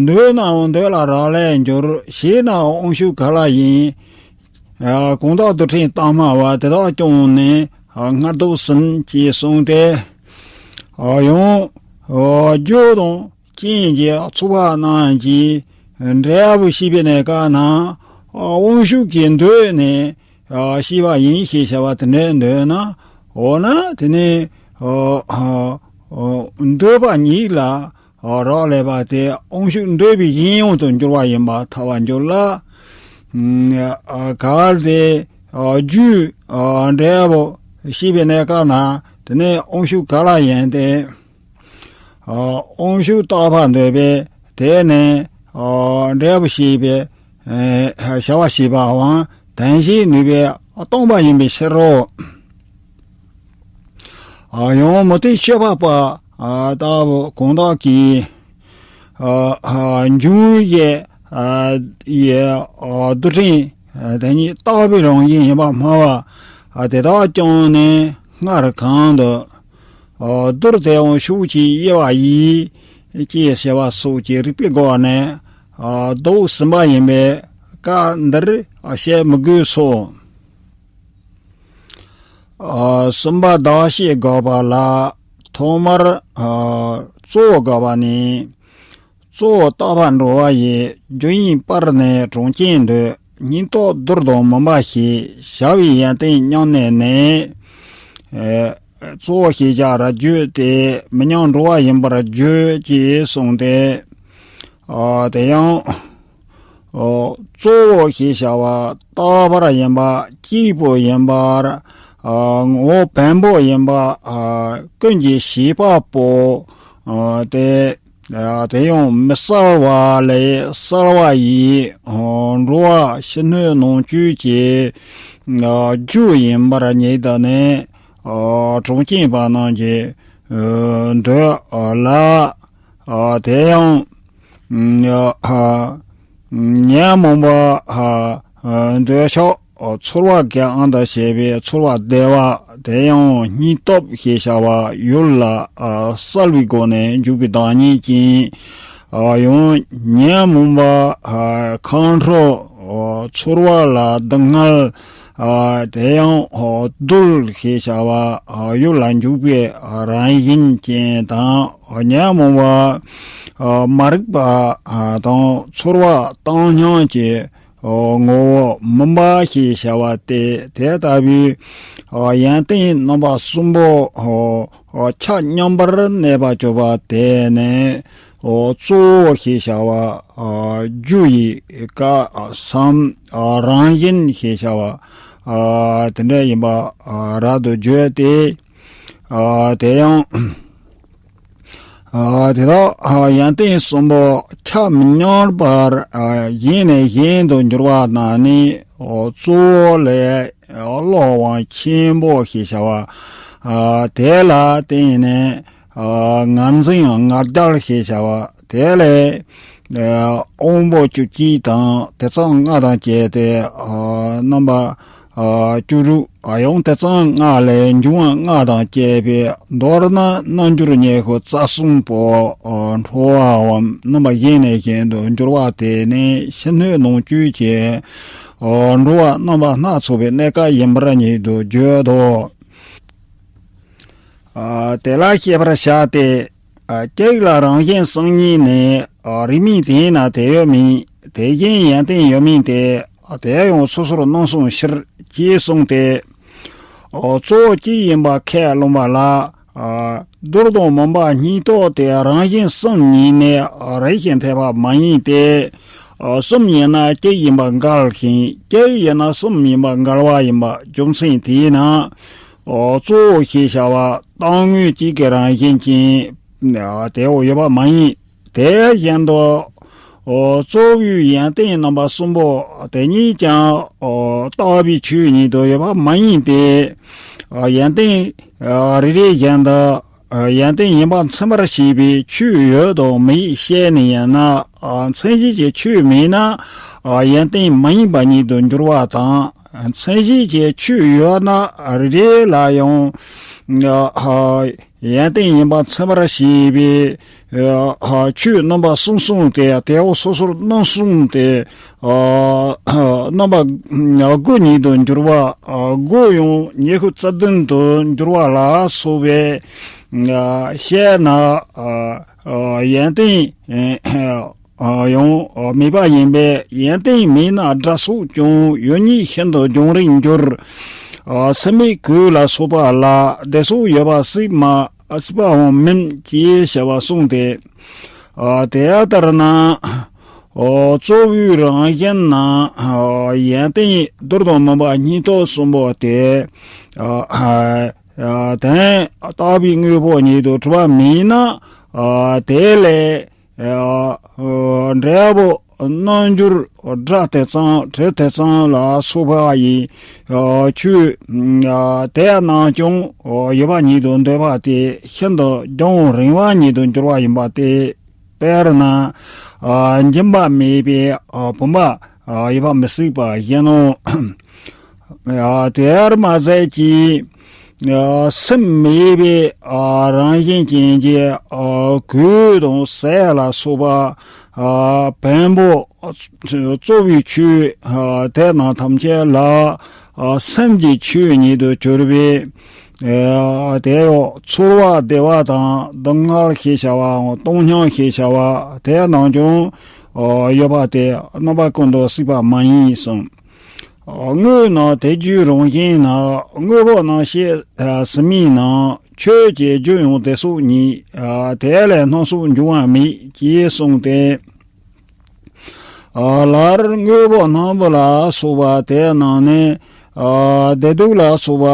འདོད་ནའང་འདོད་ལ་རག་ལས་འགྱུར་ཞེ་ན་དབང་ཤུགས་ག་ལ་ཡིན། གང་དག་རྡུལ་ཕྲན་དྭངས་མ་བ་དེ་དག་ཀྱང་ནི་སྔར་ལྡོག་ཟིན་ཅེས་གསུངས་ཏེ། ཡང་རྒྱུ་དང་རྐྱེན་གྱི་ཚོགས་པ་རྣམས་ཀྱིས་འབྲས་བུ་ཤེས་པའི་གནས་སྐབས་ན་དབང་ཤུགས་ཀྱིས་འདོད་ནས་ཤེས་པ་ཡིན་ཞེས་བྱ་བ་དེ་འདྲ་འདོད་ན། འོ་ན་དེ་ནི་འདོད་པ་ཉིད་ལ་རག་ལས་པ་དེ་དབང་ཤུགས་འདོད་པའི་གཞན་དབང་དུ་འགྱུར་བ་ཡིན་པར་ཐལ་བར་འགྱུར་ལ། གལ་ཏེ་རྒྱུའི་འབྲས་བུ་ཤེས་པའི་གནས་སྐབས་ན་དེ་ནི་དབང་ཤུགས་ག་ལ་ཡིན་ཏེ། དབང་ཤུགས་རྟག་པར་འདོད་པས་དེ་ནི་འབྲས་བུ་ཤེས་པའི་བྱ་བ་ཞེས་པའང་དོན་བྱེད་ནུས་པས་སྟོང་པ་ཡིན་པའི་ཕྱིར་རོ། ཡང་མུ་སྟེགས་སྤྱོད་པ་པ་ལྟ་བུ་གང་དག་གིས་འབྱུང་བའི་ཡི་རྡུལ་ཕྲན་དེ་ཉིད་རྟག་པའི་རང་བཞིན་ཡིན་པར་སྨྲ་བ་དེ་དག་ཀྱང་ནི་སྔར་གང་དུ་རྡུལ་དེའང་ཤུགས་ཀྱིས་དབྱེ་བ་ཡིས་ཅེས་བྱ་བ་སོགས་ཀྱི་རིགས་པའི་སྒོ་ནས་ལྡོག་ཟིན་པ་ཡིན་པས་སྐབས་འདིར་བཤད་མི་དགོས་སོ། གསུམ་པ་བདག་བྱེད་དགག་པ་ལ། ཐོག་མར་གཙོ་བོ་དགག་པ་ནི། གཙོ་བོ་རྟག་པར་འགྲོ་བ་ཡི་རྒྱུ་ཡིན་པར་ནི་གྲངས་ཅན་འདོད། སྙིང་སྟོབས་བསྡུར་དང་མུན་པ་ཞེས་བྱ་བའི་ཡོན་ཏན་མཉམ་གནས་ནས། གཙོ་བོ་ཞེས་བྱ་ར་རྒྱུད་དེ་མི་མཉམ་འགྲོ་བ་ཡིན་པར་བརྗོད་ཅེས་གསུངས་ཏེ། དེ་ཡང་གཙོ་བོ་ཞེས་བྱ་བ་རྟག་པར་ཡིན་པ། གཅིག་པུ་ཡིན་པར། ངོ་བོ་བེམ་པོ་ཡིན་པ། ཀུན་གྱི་བྱེད་པ་པོ། དེ་དེ་ཡང་མི་གསལ་བ་ལས་གསལ་བ་ཡི་འགྲོ་བ་ཕྱི་སྣོད་ནང་བཅུད་ཀྱི་རྒྱུ་ཡིན་པར་ངེས་དུ་ནས་གྲངས་ཅན་པ་རྣམས་ཀྱིས་འདོད་ལ། དེ་ཡང་ཉོན་མོངས་པ་འདོད་ཆགས་ཚོར་བ་གི་དབང་དུ་བྱས་པའི་ཚོར་བ་བདེ་བ་དེ་ཡང་སྙིང་སྟོབས་ཞེས་བྱ་བ་ཡུལ་ལ་གསལ་བའི་སྒོ་ནས་འཇུག་པའི་བདག་ཉིད་ཀྱིས། ཡང་ཉོན་མོངས་པ་ཁམས་ཕྲུགས་ཚོར་བ་ལ་སྡུག་བསྔལ་ དེ་ཡང་རྡུལ་ཞེས་བྱ་བ་ཡུལ་ལ་འཇུག་པའི་རང་བཞིན་ཅན་དང་ཉོན་མོངས་པ་མ་རིག་པ་དང་ཚོར་བ་བཏང་སྙོམས་ཀྱི་ངོ་བོ་མུན་པ་ཞེས་བྱ་བ་སྟེ། དེ་ལྟ་བུའི་ཡོན་ཏན་རྣམ་པ་གསུམ་པོ་ཆ་མཉམ་པར་གནས་པར་གྱུར་པ་དེ་ནི་གཙོ་བོ་ཞེས་བྱ་བ་རྒྱུ་ཡི་སྐབས་སམ་རང་བཞིན་ཞེས་བྱ་བ་དེ་འདྲ་ཡིན་པ་རབ་ཏུ་བརྗོད་དེ། དེ་ཡང་དེ་དག་ཡོན་ཏན་གསུམ་པོ་ཆ་མི་མཉམ་པར་གཞན་ནས་གཞན་དུ་འགྱུར་བ་རྣམས་ནི་གཙོ་བོ་ལས་བློ་དབང་ཆེན་པོ་ཞེས་བྱ་བ་དེ་ལ་བརྟེན་ནས་ངར་འཛིན་ངར་འགྱུར་ཞེས་བྱ་བ་དེ་ལས་དབང་པོ་བཅུ་གཅིག་དང་དེ་ཚང་ལྔ་དང་བཅས་ཏེ་རྣམ་པ་བཅུ་དྲུག་ཡང་དེ་ཚང་ལྔ་ལས་འབྱུང་བ་ལྔ་དང་བཅས་པའི་མདོར་ན་རྣལ་འབྱོར་ཉེར་དགུ་རྩ་གསུམ་པོ་འཕྲོ་བའམ་རྣམ་པ་གཞན་ནས་གཞན་དུ་འགྱུར་བ་དེ་ནི་ཕྱི་སྣོད་ནང་བཅུད་ཀྱི་འགྲོ་བ་རྣམ་པ་སྣ་ཚོགས་པའི་གནས་སྐབས་ཡིན་པར་ཉིད་དུ་བརྗོད་དོ། དེ་ལ་ཤེས་པར་བྱ་སྟེ། གཅིག་ལ་རང་བཞིན་གསུམ་ཉིད་ནི། རིགས་མིན་དེས་ན་དེ་ཡོད་མིན། དེ་བཞིན་ཡོན་ཏན་ཡོད་མིན་ཏེ། དེ་ཡང་སོ་སོར་སྣང་གསུམ་ཕྱིར། ཅེས་གསུངས་ཏེ། གཙོ་བོ་གཅིག་ཡིན་པ་ཁས་བླངས་པ་ལ། རྡུལ་དང་མུན་པ་གཉིས་རྟོགས་ཏེ་རང་བཞིན་གསུམ་ཉིད་ནི་རེག་ཅིང་འཐད་པ་མ་ཡིན་ཏེ། གསུམ་ཡིན་ན་གཅིག་ཡིན་པ་འགལ་ཞིང་གཅིག་ཡིན་ན་གསུམ་ཡིན་པ་འགལ་བ་ཡིན་པ་རྒྱུ་མཚན་དེས་ན། གཙོ་བོ་ཞེས་བྱ་བ་རྟག་དངོས་གཅིག་གི་རང་བཞིན་ཅན་དེའོ་ཡོད་པ་མ་ཡིན། དེ་བཞིན་དུ་གཙོ་བོའི་ཡོན་ཏན་རྣམ་པ་གསུམ་པོ་དེ་ཉིད་ཀྱང་རྟག་པའི་ཆོས་ཉིད་དུ་ཡོད་པ་མ་ཡིན་ཏེ། ཡོན་ཏན་རེ་རེ་བཞིན་དུ་ཡོན་ཏན་ཡིན་པ་མཚོན་པར་བྱེད་པའི་ཆོས་ཡོད་དང་མེད་བཤད་ནས་ཡིན་ན། མཚན་གཞི་གི་ཆོས་མེད་ན་ཡོན་ཏན་མ་ཡིན་པ་ཉིད་དུ་འགྱུར་བ་དང་། མཚན་གཞི་གི་ཆོས་ཡོད་ན་རེ་རེ་ལ་ཡང་ཡོན་ཏན་ཡིན་པ་མཚོན་པར་བྱེད་པའི་ཆོས་རྣམ་པ་གསུམ་གསུངས་ཏེ། དེའོ་སོ་སོར་སྣང་གསུམ་སྟེ། རྣམ་པ་དགུ་ཉིད་དུ་འགྱུར་བ། དགུ་ཡང་ཉི་ཤུ་རྩ་བདུན་དུ་འགྱུར་བ་ལ་སོགས་པའི་བཤད་ན། ཡོན་ཏན་ཡང་མེད་པ་ཡིན་པས། ཡོན་ཏན་མེད་ན་སྒྲ་སོགས་ཀྱང་ཡོད་ཉིད་ཤིན་ཏུ་རྒྱང་རིང་འགྱུར། སེམས་མེད་གོས་ལ་སོགས་པ་ལ་དེ་སོགས་ཡོད་པ་སྲིད་མ་སྲིད་པའང་མིན་ཅེས་བྱ་བ་གསུངས་ཏེ། དེ་ལྟར་ན་གཙོ་བོའི་རང་བཞིན་ན་ཡོན་ཏན་རྡུལ་དང་མུན་པ་གཉིས་རྟོགས་གསུམ་པོ་དེ་དོན་རྟག་པའི་དངོས་པོ་ཉིད་དུ་གྲུབ་པ་མིན་ན། དེ་ལས་འབྲས་བུ་རྣལ་འབྱོར་སྒྲ་དེ་ཙམ་དྲི་དེ་ཙམ་ལ་སོགས་པ་ཡི་ཆོས་དེ་རྣམས་ཀྱང་ཡོད་པ་ཉིད་དུ་འདོད་པ་དེ་ཤིན་ཏུ་རྒྱང་རིང་བ་ཉིད་དུ་འགྱུར་བ་ཡིན་པ་སྟེ། དཔེར་ན། འཇིགས་པ་མེད་པའི་བུམ་པ་ཡོད་པ་མི་སྲིད་པ་བཞིན་ནོ། དེར་མ་ཟད་ཀྱི་སེམས་མེད་པའི་རང་བཞིན་ཅན་གྱི་གོས་དང་ཟས་ལ་སོགས་པ་བེམ་པོ་གཙོ་བོའི་ཆོས་དེ་རྣམས་ཐམས་ཅད་ལ་སེམས་ཀྱི་ཆོས་ཉིད་དུ་གྱུར་པའི། དེ་ཡང་ཚོར་བ་བདེ་བ་དང་སྡུག་བསྔལ་ཞེས་བྱ་བའམ་བཏང་སྙོམས་ཞེས་བྱ་བ་དེ་རྣམས་ཀྱང་ཡོད་པ་སྟེ་རྣམ་པ་ཀུན་ཏུ་སྲིད་པ་མ་ཡིན་གསུངས། དངོས་རྣམས་དེ་རྒྱུའི་རང་བཞིན་ན། དངོས་པོ་རྣམས་བཤད་ཟིན་མིན་ན། ཆོས་ཀྱི་རྒྱུ་ཡང་དེ་སོགས་ཉིད། དེ་ལས་སྣ་ཚོགས་འབྱུང་བ་མེད་ཅེས་གསུངས་ཏེ། ལར་དངོས་པོ་སྣམ་བུ་ལ་སོགས་པ་དེ་རྣམས་ནི། བདེ་སྡུག་ལ་སོགས་པ་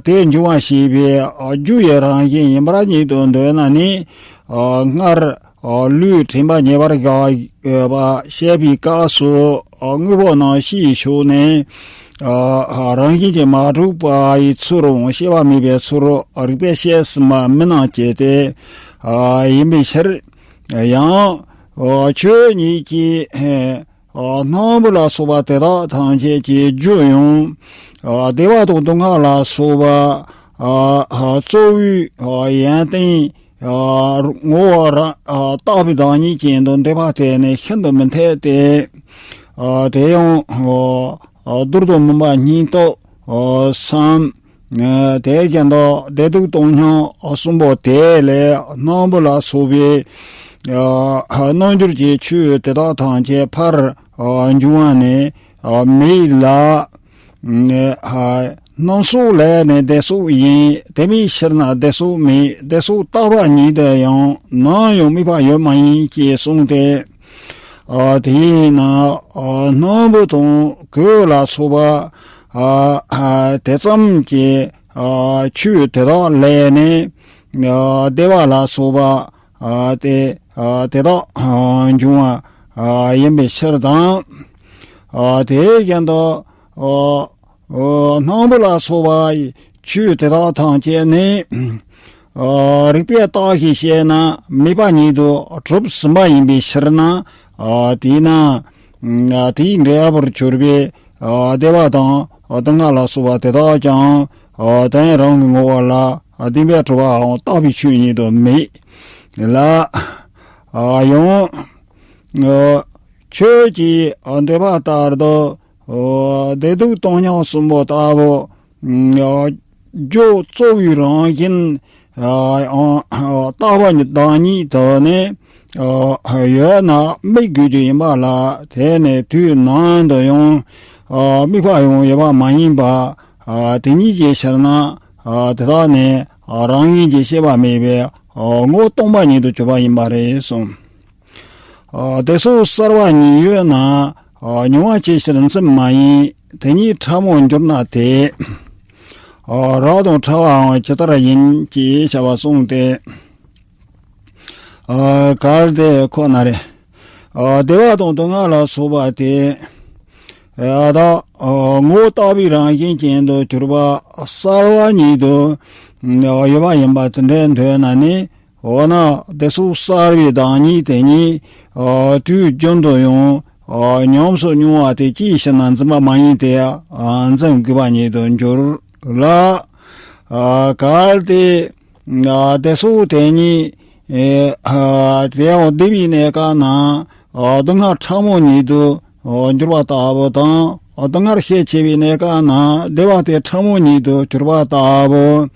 དེ་འབྱུང་བ་ཞེས་པའི་རྒྱུ་ཡི་རང་བཞིན་ཡིན་པར་ཉིད་དུ་འདོད་ན་ནི། སྔར་ལུས་དྲན་པ་ཉེ་བར་བཞག་པ་བཤད་པའི་སྐབས་སུ་དངོས་པོ་རྣམས་ཕྱིའི་ཕྱོགས་ནས་རང་བཞིན་གྱིས་མ་གྲུབ་པ་ཡི་ཚུལ་རུང་སྐྱེ་བ་མེད་པའི་ཚུལ་རིགས་པས་དཔྱད་ཟིན་པ་མིན་ནམ་ཅེས་ཏེ། ཡིན་པའི་ཕྱིར། ཡང་ཆོས་ཉིད་ཀྱི་སྣམ་བུ་ལ་སོགས་པ་དེ་དག་ཐམས་ཅད་ཀྱི་རྒྱུ་ཡང་བདེ་བ་དང་སྡུག་བསྔལ་ལ་སོགས་པ་གཙོ་བོའི་ཡོན་ཏན་ངོ་བོ་རང་རྟག་པའི་བདག་ཉིད་ཅན་དུ་འདོད་པ་དེ་ནི་ཤིན་ཏུ་མི་འཐད་དེ། དེ་ཡང་ བསྡུ་རུ་མིན་པ་སྙིང་སྟོབས་སམ། དེ་བཞིན་དུ་བདེ་སྡུག་སྟོང་སྙོམས་གསུམ་པོ་དེ་ལས་སྣམ་བུ་ལ་སོགས་པའི་རྣལ་འབྱོར་གྱི་ཆོས་དེ་དག་ཐམས་ཅད་ཕར་འབྱུང་བ་ནི་མེད་ལ། སྣམ་སོགས་ལས་ནི་བདེ་སོགས་ཡིན། དེ་མེད་ཕྱིར་ན་བདེ་སོགས་མེད། བདེ་སོགས་རྟག་པ་ཉིད་དུ་ཡང་ནམ་ཡང་དམིགས་པ་ཡོད་མ་ཡིན་ཞེས་གསུངས་ཏེ། དེས་ན་སྣམ་བུ་དང་གོས་ལ་སོགས་པ་དེ་ཙམ་གྱི་ཆོས་དེ་དག་ལས་ནི་བདེ་བ་ལ་སོགས་པ་དེ་དེ་དག་འབྱུང་བ་ཡིན་པའི་ཕྱིར་དང་། དེ་བཞིན་དུ་སྣམ་བུ་ལ་སོགས་པ་ཆོས་དེ་དག་ཐམས་ཅད་ནི། རིགས་པས་བརྟགས་ཤིང་དཔྱད་ན་དམིགས་པ་ཉིད་དུ་གྲུབ་ཟིན་པ་ཡིན་པའི་ཕྱིར་ན། དེས་ན། དེའི་འབྲས་བུར་གྱུར་པའི་བདེ་བ་དང་སྡུག་བསྔལ་ལ་སོགས་པ་དེ་དག་ཀྱང་དོན་རང་གི་ངོ་བོ་ལ་བདེན་པར་གྲུབ་པའམ་རྟག་པའི་ཆོས་ཉིད་དུ་མེད་ལ། ཡང་། ཁྱོད་ཀྱིས་འདོད་པ་ལྟར་དུ། བདེ་སྡུག་སྟོང་སྙོམས་གསུམ་པོ་ལྟ་བུ། རྒྱུ་གཙོ་བོའི་རང་བཞིན། རྟག་པ་བདག་ཉིད་དུ་ནི། ཡོད་ན་དམིགས་དགོས་རྒྱུ་ཡིན་པ་ལ། དེ་ནི་དུས་ནམ་དུ་ཡང་། དམིགས་པ་ཡང་ཡོད་པ་མ་ཡིན་པ། དེ་ཉིད་ཀྱི་ཕྱིར་ན། དེ་དག་ནི་རང་བཞིན་གྱིས་སྐྱེ་བ་མེད་པའི་ངོ་བོ་སྟོང་པ་ཉིད་དུ་གྱུར་པ་ཡིན་པ་རེད་གསུངས། བདེ་སོགས་གསར་བ་ཉིད་ཡོད་ན། མྱོང་བ་ཇི་ལྟར་འཛིན་མ་ཡིན། དེ་ཉིད་ཕྲ་མོར་འགྱུར་ན་དེ། རགས་དང་ཕྲ་བའང་ཇི་ལྟར་ཡིན་ཅེས་བྱ་བ་གསུངས་ཏེ། གལ་ཏེ་ཁོ་ན་རེ། བདེ་བ་དང་སྡུག་བསྔལ་ལ་སོགས་པ་དེ། ད་ངོ་བོ་རྟག་པའི་རང་བཞིན་ཅན་དུ་གྱུར་པ་གསར་བ་ཉིད་དུ་ཡོད་པ་ཡིན་པ་དེ་འདྲའི་འདོད་ན་ནི། འོ་ན་བདེ་སོགས་གསར་བའི་བདག་ཉིད་དེ་ཉིད་དུས་རྒྱུན་དུ་ཡང་ཉམས་སུ་མྱོང་བ་དེ་ཅིའི་ཕྱིར་ན་འཛིན་པ་མ་ཡིན་ཏེ། འཛིན་དགོས་པ་ཉིད་དུ་འགྱུར་ལ། གལ་ཏེ་བདེ་སོགས་དེ་ཉིད་དེ་ཡང་བདེ་བའི་གནས་སྐབས་ན་སྡུག་བསྔལ་ཕྲ་མོ་ཉིད་དུ་འགྱུར་བ་ལྟ་བུ་དང་། སྡུག་བསྔལ་ཤས་ཆེ་བའི་གནས་སྐབས་ན་བདེ་བ་དེ་ཕྲ་མོ་ཉིད་དུ་གྱུར་པ་ལྟ་བུ།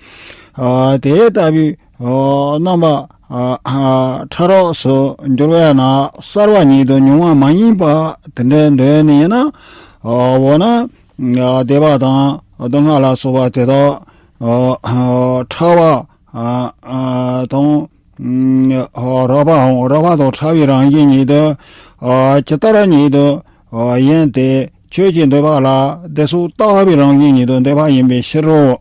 དེ་ལྟ་བུའི་རྣམ་པ་ཕྲ་རགས་སུ་འགྱུར་བས་ན་གསར་བ་ཉིད་དུ་མྱོང་བ་མ་ཡིན་པ་དེ་འདྲའི་འདོད་ནས་ན། འོ་ན་བདེ་བ་དང་སྡུག་བསྔལ་ལ་སོགས་པ་དེ་དག་ཕྲ་བ་དང་རགས་པའམ་རགས་པ་དང་ཕྲ་བའི་རང་བཞིན་ཉིད་དུ་ཇི་ལྟར་ཉིད་དུ་ཡིན་ཏེ། ཁྱོད་ཀྱི་འདོད་པ་ལ་བདེ་སོགས་རྟག་པའི་རང་བཞིན་ཉིད་དུ་འདོད་པ་ཡིན་པའི་ཕྱིར་རོ།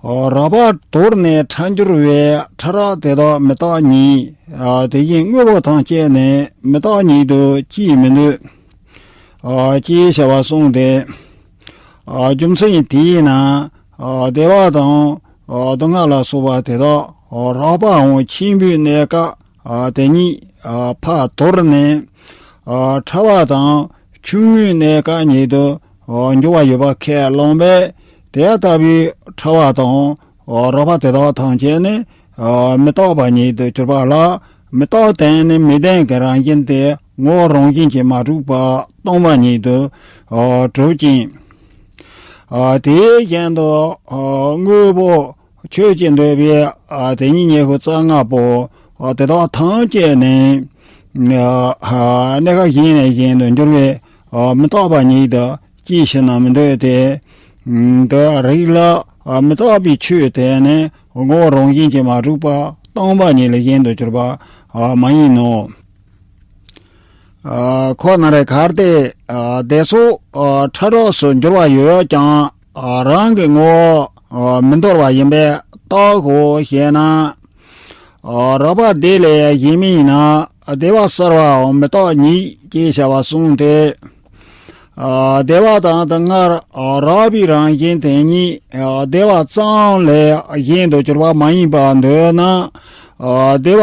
རགས་པ་དོར་ནས་ཕྲ་འགྱུར་བའི་ཕྲ་རགས་དེ་དག་མི་རྟག་ཉིད། དེ་བཞིན་དངོས་པོ་ཐམས་ཅད་ནི་མི་རྟག་ཉིད་དུ་ཅིས་མི་འདོད། ཅེས་བྱ་བ་གསུངས་ཏེ། རྒྱུ་མཚན་དེས་ན་བདེ་བ་དང་སྡུག་བསྔལ་ལ་སོགས་པ་དེ་དག་རགས་པའམ་ཆེན་པོའི་གནས་སྐབས་དེ་ཉིད་ཕར་དོར་ནས། ཕྲ་བ་དང་ཆུང་ངུའི་གནས་སྐབས་ཉིད་དུ་འགྱུར་བ་ཡོད་པ་ཁས་བླངས་པས། དེ་ལྟ་བུའི་ཕྲ་བ་དང་རགས་པ་དེ་དག་ཐམས་ཅད་ནི་མི་རྟག་པ་ཉིད་དུ་གྱུར་པ་ལ། མི་རྟག་བརྟེན་ནས་མི་ལྡན་གྱི་རང་བཞིན་དེ་ངོ་བོ་རང་བཞིན་གྱིས་མ་གྲུབ་པ་སྟོང་པ་ཉིད་དུ་གྲུབ་ཅིང་། དེའི་རྐྱེན་དུ་དངོས་པོ་ཁྱོད་ཀྱིས་འདོད་པའི་དེ་ཉིད་ཉི་ཤུ་རྩ་ལྔ་པོ་དེ་དག་ཐམས་ཅད་ནི་གནས་སྐབས་གཞན་ནས་གཞན་དུ་འགྱུར་བའི་མི་རྟག་པ་ཉིད་དུ་ཅིའི་ཕྱིར་ན་མི་འདོད་དེ། འདོད་རིགས་ལ་མི་རྟག་པའི་ཆོས་དེ་ནི་ངོ་བོ་རང་བཞིན་གྱིས་མ་གྲུབ་པ་སྟོང་པ་ཉིད་ལས་གཞན་དུ་གྱུར་པ་མ་ཡིན་ནོ། ཁོ་ན་རེ་གལ་ཏེ་བདེ་སོགས་ཕྲ་རགས་སུ་འགྱུར་བ་ཡོད་ཀྱང་རང་གི་ངོ་བོ་མི་འདོར་བ་ཡིན་པས་རྟག་གོ་ཞེ་ན། རགས་པ་དེ་ལས་གཞན་མིན་ན་བདེ་བ་གསར་བའམ་མི་རྟག་ཉིད་ཅེས་བྱ་བ་གསུངས་ཏེ། བདེ་བ་དང་སྡུག་བསྔལ་རགས་པའི་རང་བཞིན་དེ་ཉིད་བདེ་བ་ཙམ་ལས་གཞན་དུ་གྱུར་པ་མ་ཡིན་པར་འདོད་ན། བདེ་བ་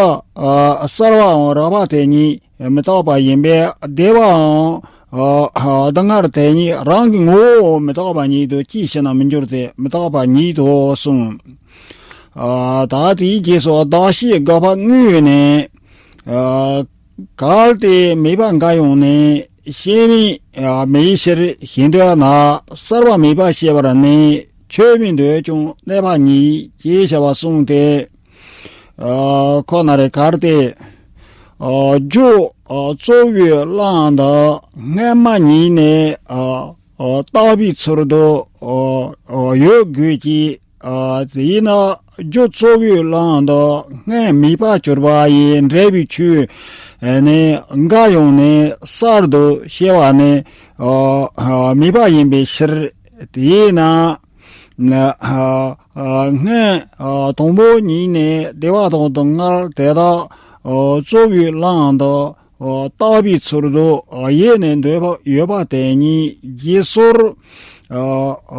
གསར་བའམ་རགས་པ་དེ་ཉིད་མི་རྟག་པ་ཡིན་པས། བདེ་བའམ་སྡུག་བསྔལ་དེ་ཉིད་རང་གི་ངོ་བོ་མི་རྟག་པ་ཉིད་དུ་ཅིའི་ཕྱིར་ན་མི་འགྱུར་ཏེ། མི་རྟག་པ་ཉིད་དོ་གསུངས། ད་དེའི་རྗེས་སུ་གདགས་གཞི་དགག་པ་དངོས་ནས། གལ་ཏེ་དམིགས་པ་འགའ་ཡང་ནི། ཤེས་མིན་མེད་ཕྱིར་ཞེ་འདོད་ན། གསར་བ་མེད་པ་ཤེས་པར་ནི། ཆོས་མིན་འདོད་ཀྱང་གནས་པ་ཉིད། ཅེས་བྱ་བ་གསུངས་ཏེ། ཨ་ཁོ་ན་རེ་གར་ཏེ། ཨ་རྒྱུ་ཨ་གཙོ་བོས་བླངས་དང་སྔ་མ་ཉིད་ནས་ཨ་ཨ་བཏགས་པའི་ཚུལ་དུ་ཨ་ཨ་ཡོད་དགོས་ཀྱི། ཨ་དེས་ན་རྒྱུ་གཙོ་བོས་བླངས་དང་སྔ་མེད་པར་གྱུར་པ་ཡི་འབྲས་བུའི་ཆོས་ནི་འགའ་ཡང་ནི་གསར་དུ་སྐྱེ་བ་ནི་ཨ་ཨ་མེད་པ་ཡིན་པའི་ཕྱིར། དེས་ན། ན་ཨ་ཨ་སྔོན་ཨ་དང་པོ་ཉིད་ནས་བདེ་བ་དང་སྡུག་བསྔལ་དེ་དག་ཨ་གཙོ་བོས་བླངས་དང་ཨ་བཏགས་པའི་ཚུལ་དུ་ཨ་ཡེ་ནས་འདོད་པ་ཡོད་པ་དེ་ཉིད་རྗེས་སོར་ཨ་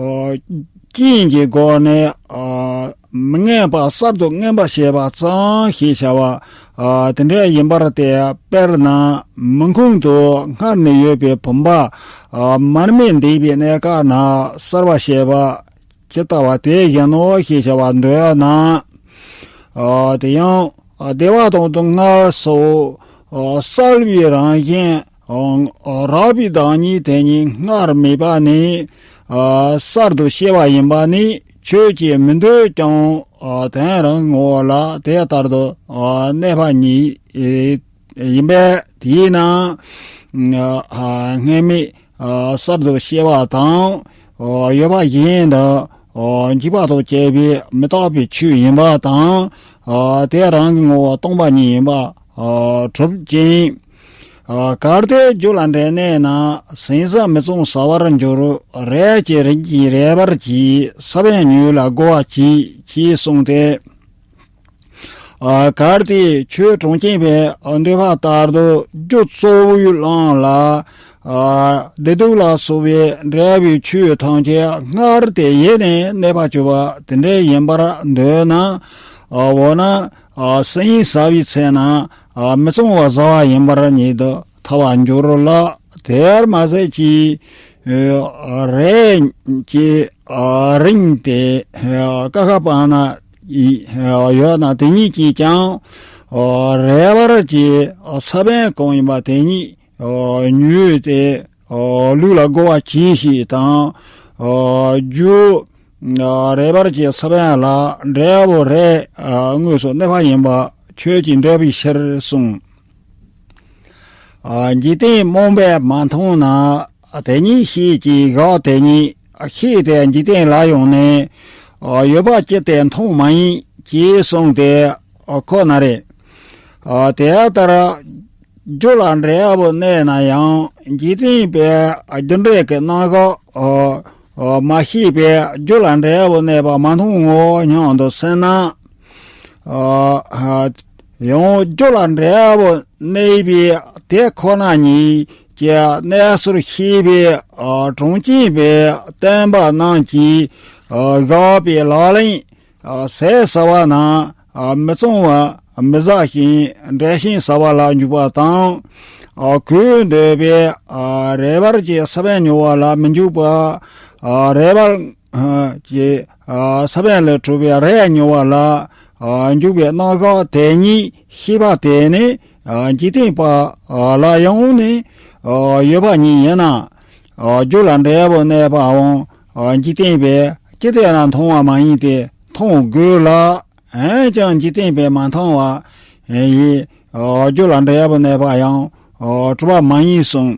ཨ་རྐྱེན་གྱི་སྒོ་ནས་ཨ་མི་མངོན་པ་གསར་དུ་མངོན་པར་བྱེད་པ་ཙམ་ཞེས་བྱ་བ་ཨ་དེ་འདྲ་ཡིན་པར་ཐལ། དཔེར་ན་མུན་ཁུང་དུ་སྔར་ནས་ཡོད་པའི་བུམ་པ་ཨ་མར་མེ་འདེབས་པའི་གནས་སྐབས་ན་གསར་བ་བྱེད་པ་ཇི་ལྟ་བ་དེ་བཞིན་ནོ་ཞེས་བྱ་བ་འདོད་ན། ཨ་དེ་ཡང་ཨ་བདེ་བ་དང་སྡུག་བསྔལ་སོགས་ཨ་གསལ་བའི་རང་བཞིན་ཨ་རགས་པའི་བདག་ཉིད་དེ་ཉིད་སྔར་མེད་པ་ནི་ཨ་གསར་དུ་སྐྱེ་བ་ཡིན་པ་ནི་ཆོས་ཀྱིས་མི་འདོད་ཀྱང་ཨ་དོན་རང་ངོ་བོ་ལ་དེ་ལྟར་དུ་ཨ་གནས་པ་ཉིད་ཡིན་པས། དེས་ན་ཨ་སྔ་མེད་ཨ་གསར་དུ་སྐྱེ་བ་དང་ཨ་ཡོད་པ་གཞན་དུ་ཨ་འཇིག་པ་དང་བཅས་པའི་མི་རྟག་པའི་ཆོས་ཡིན་པ་དང་ཨ་དེ་རང་གི་ངོ་བོ་སྟོང་པ་ཉིད་ཡིན་པ་ཨ་གྲུབ་ཅིང་། ཨ་གལ་ཏེ་རྒྱུ་ལ་འབྲས་གནས་ན། ཟིན་ས་མི་གཙང་ཟ་བར་འགྱུར། རས་ཀྱི་རིན་གྱིས་རས་པར་གྱིས། ས་བོན་ཉོས་ལ་བགོ་བ་གྱིས། ཅེས་གསུངས་ཏེ། ཨ་གལ་ཏེ་ཆོས་གྲངས་ཅན་པའི་འདོད་པ་ལྟར་དུ་རྒྱུ་གཙོ་བོའི་བླངས་ལ། ཨ་བདེ་སྡུག་ལ་སོགས་པའི་འབྲས་བུའི་ཆོས་ཐམས་ཅད་སྔར་དེ་ཡེ་ནས་གནས་པར་གྱུར་པ་དེ་འདྲ་ཡིན་པར་འདོད་ན། ཨ་འོ་ན་ཨ་ཟིན་ཟ་བའི་ཚེ་ན་ཨ་མི་གཙང་བ་ཟ་བ་ཡིན་པར་ཉིད་དུ་ཐལ་བར་འགྱུར་ལ། དེར་མ་ཟད་ཀྱི་ཨ་རས་ཀྱི་ཨ་རིན་དེ་ཨ་ཀ་ཁ་པ་ན་ཡི་ཨ་ཡོད་ན་དེ་ཉིད་ཀྱིས་ཀྱང་ཨ་རས་པར་གྱི་ཨ་ས་བོན་གང་ཡིན་པ་དེ་ཉིད་ཨ་ཉོས་ཏེ་ཨ་ལུས་ལ་བགོ་བ་གྱིས་ཤིག་དང་། ཨ་རྒྱུ་ཨ་རས་པར་གྱི་ས་བོན་ལ་འབྲས་བུ་རས་ཨ་དངོས་སུ་གནས་པ་ཡིན་པ་ཁྱོད་ཀྱིས་འདོད་པའི་ཕྱིར་གསུངས། ཨ་འཇིག་རྟེན་རྨོངས་པས་མ་མཐོང་ན། དེ་ཉིད་ཤེས་ཀྱི་བཞག་དེ་ཉིད་ཤེས་ཏེ་འཇིག་རྟེན་ལ་ཡོང་ནས་ཨ་ཡོད་པ་ཅི་སྟེ་མཐོང་མ་ཡིན་ཅེས་གསུངས་ཏེ། ཨ་ཁོ་ན་རེ། ཨ་དེ་ལྟར་རྒྱུ་ལ་འབྲས་བུ་གནས་ན་ཡང་འཇིག་རྟེན་པའི་རྒྱུ་འབྲས་ཀྱི་རྣམ་གཞག་ཨ་ཨ་མ་ཤེས་པས་རྒྱུ་ལ་འབྲས་བུ་གནས་པ་མ་མཐོང་ངོ་སྙམ་དུ་སེམས་ན། ཨ་ཨ་ཡང་རྒྱུ་ལ་འབྲས་བུ་གནས་པའི་དེ་ཁོ་ན་ཉིད་ཀྱི་གནས་ཚུལ་ཤེས་པའི་ཨ་གྲངས་ཅན་པའི་སྟོན་པ་རྣམས་ཀྱིས་ཨ་བཞག་པའི་ལག་ལེན་ཨ་ཟས་ཟ་བ་ན་ཨ་མི་གཙང་བ་མི་ཟ་ཞིང་འབྲས་ཆན་ཟ་བ་ལ་འཇུག་པ་དང་། ཨ་གོས་འདོད་པའི་ཨ་རས་པར་གྱི་ས་བོན་ཉོ་བ་ལ་མི་འཇུག་པ། ཨ་རས་པར་ཨ་གྱི་ཨ་ས་བོན་ལས་གྲུབ་པའི་རས་ཉོ་བ་ལ་ཨ་འཇུག་པའི་རྣམ་གཞག་དེ་ཉིད་ཤེས་པ་དེ་ནི་ཨ་འཇིག་རྟེན་པ་ཨ་ལ་ཡང་ནི་ཨ་ཡོད་པ་ཉིད་ཡིན་ན། ཨ་རྒྱུ་ལ་འབྲས་བུ་གནས་པའང་ཨ་འཇིག་རྟེན་པས་ཅི་སྟེ་ན་མཐོང་བ་མ་ཡིན་ཏེ་མཐོང་དགོས་ལ། འོན་ཀྱང་འཇིག་རྟེན་པས་མ་མཐོང་བ་ཡི་ཨ་རྒྱུ་ལ་འབྲས་བུ་གནས་པ་ཡང་ཨ་གྲུབ་པ་མ་ཡིན་གསུངས།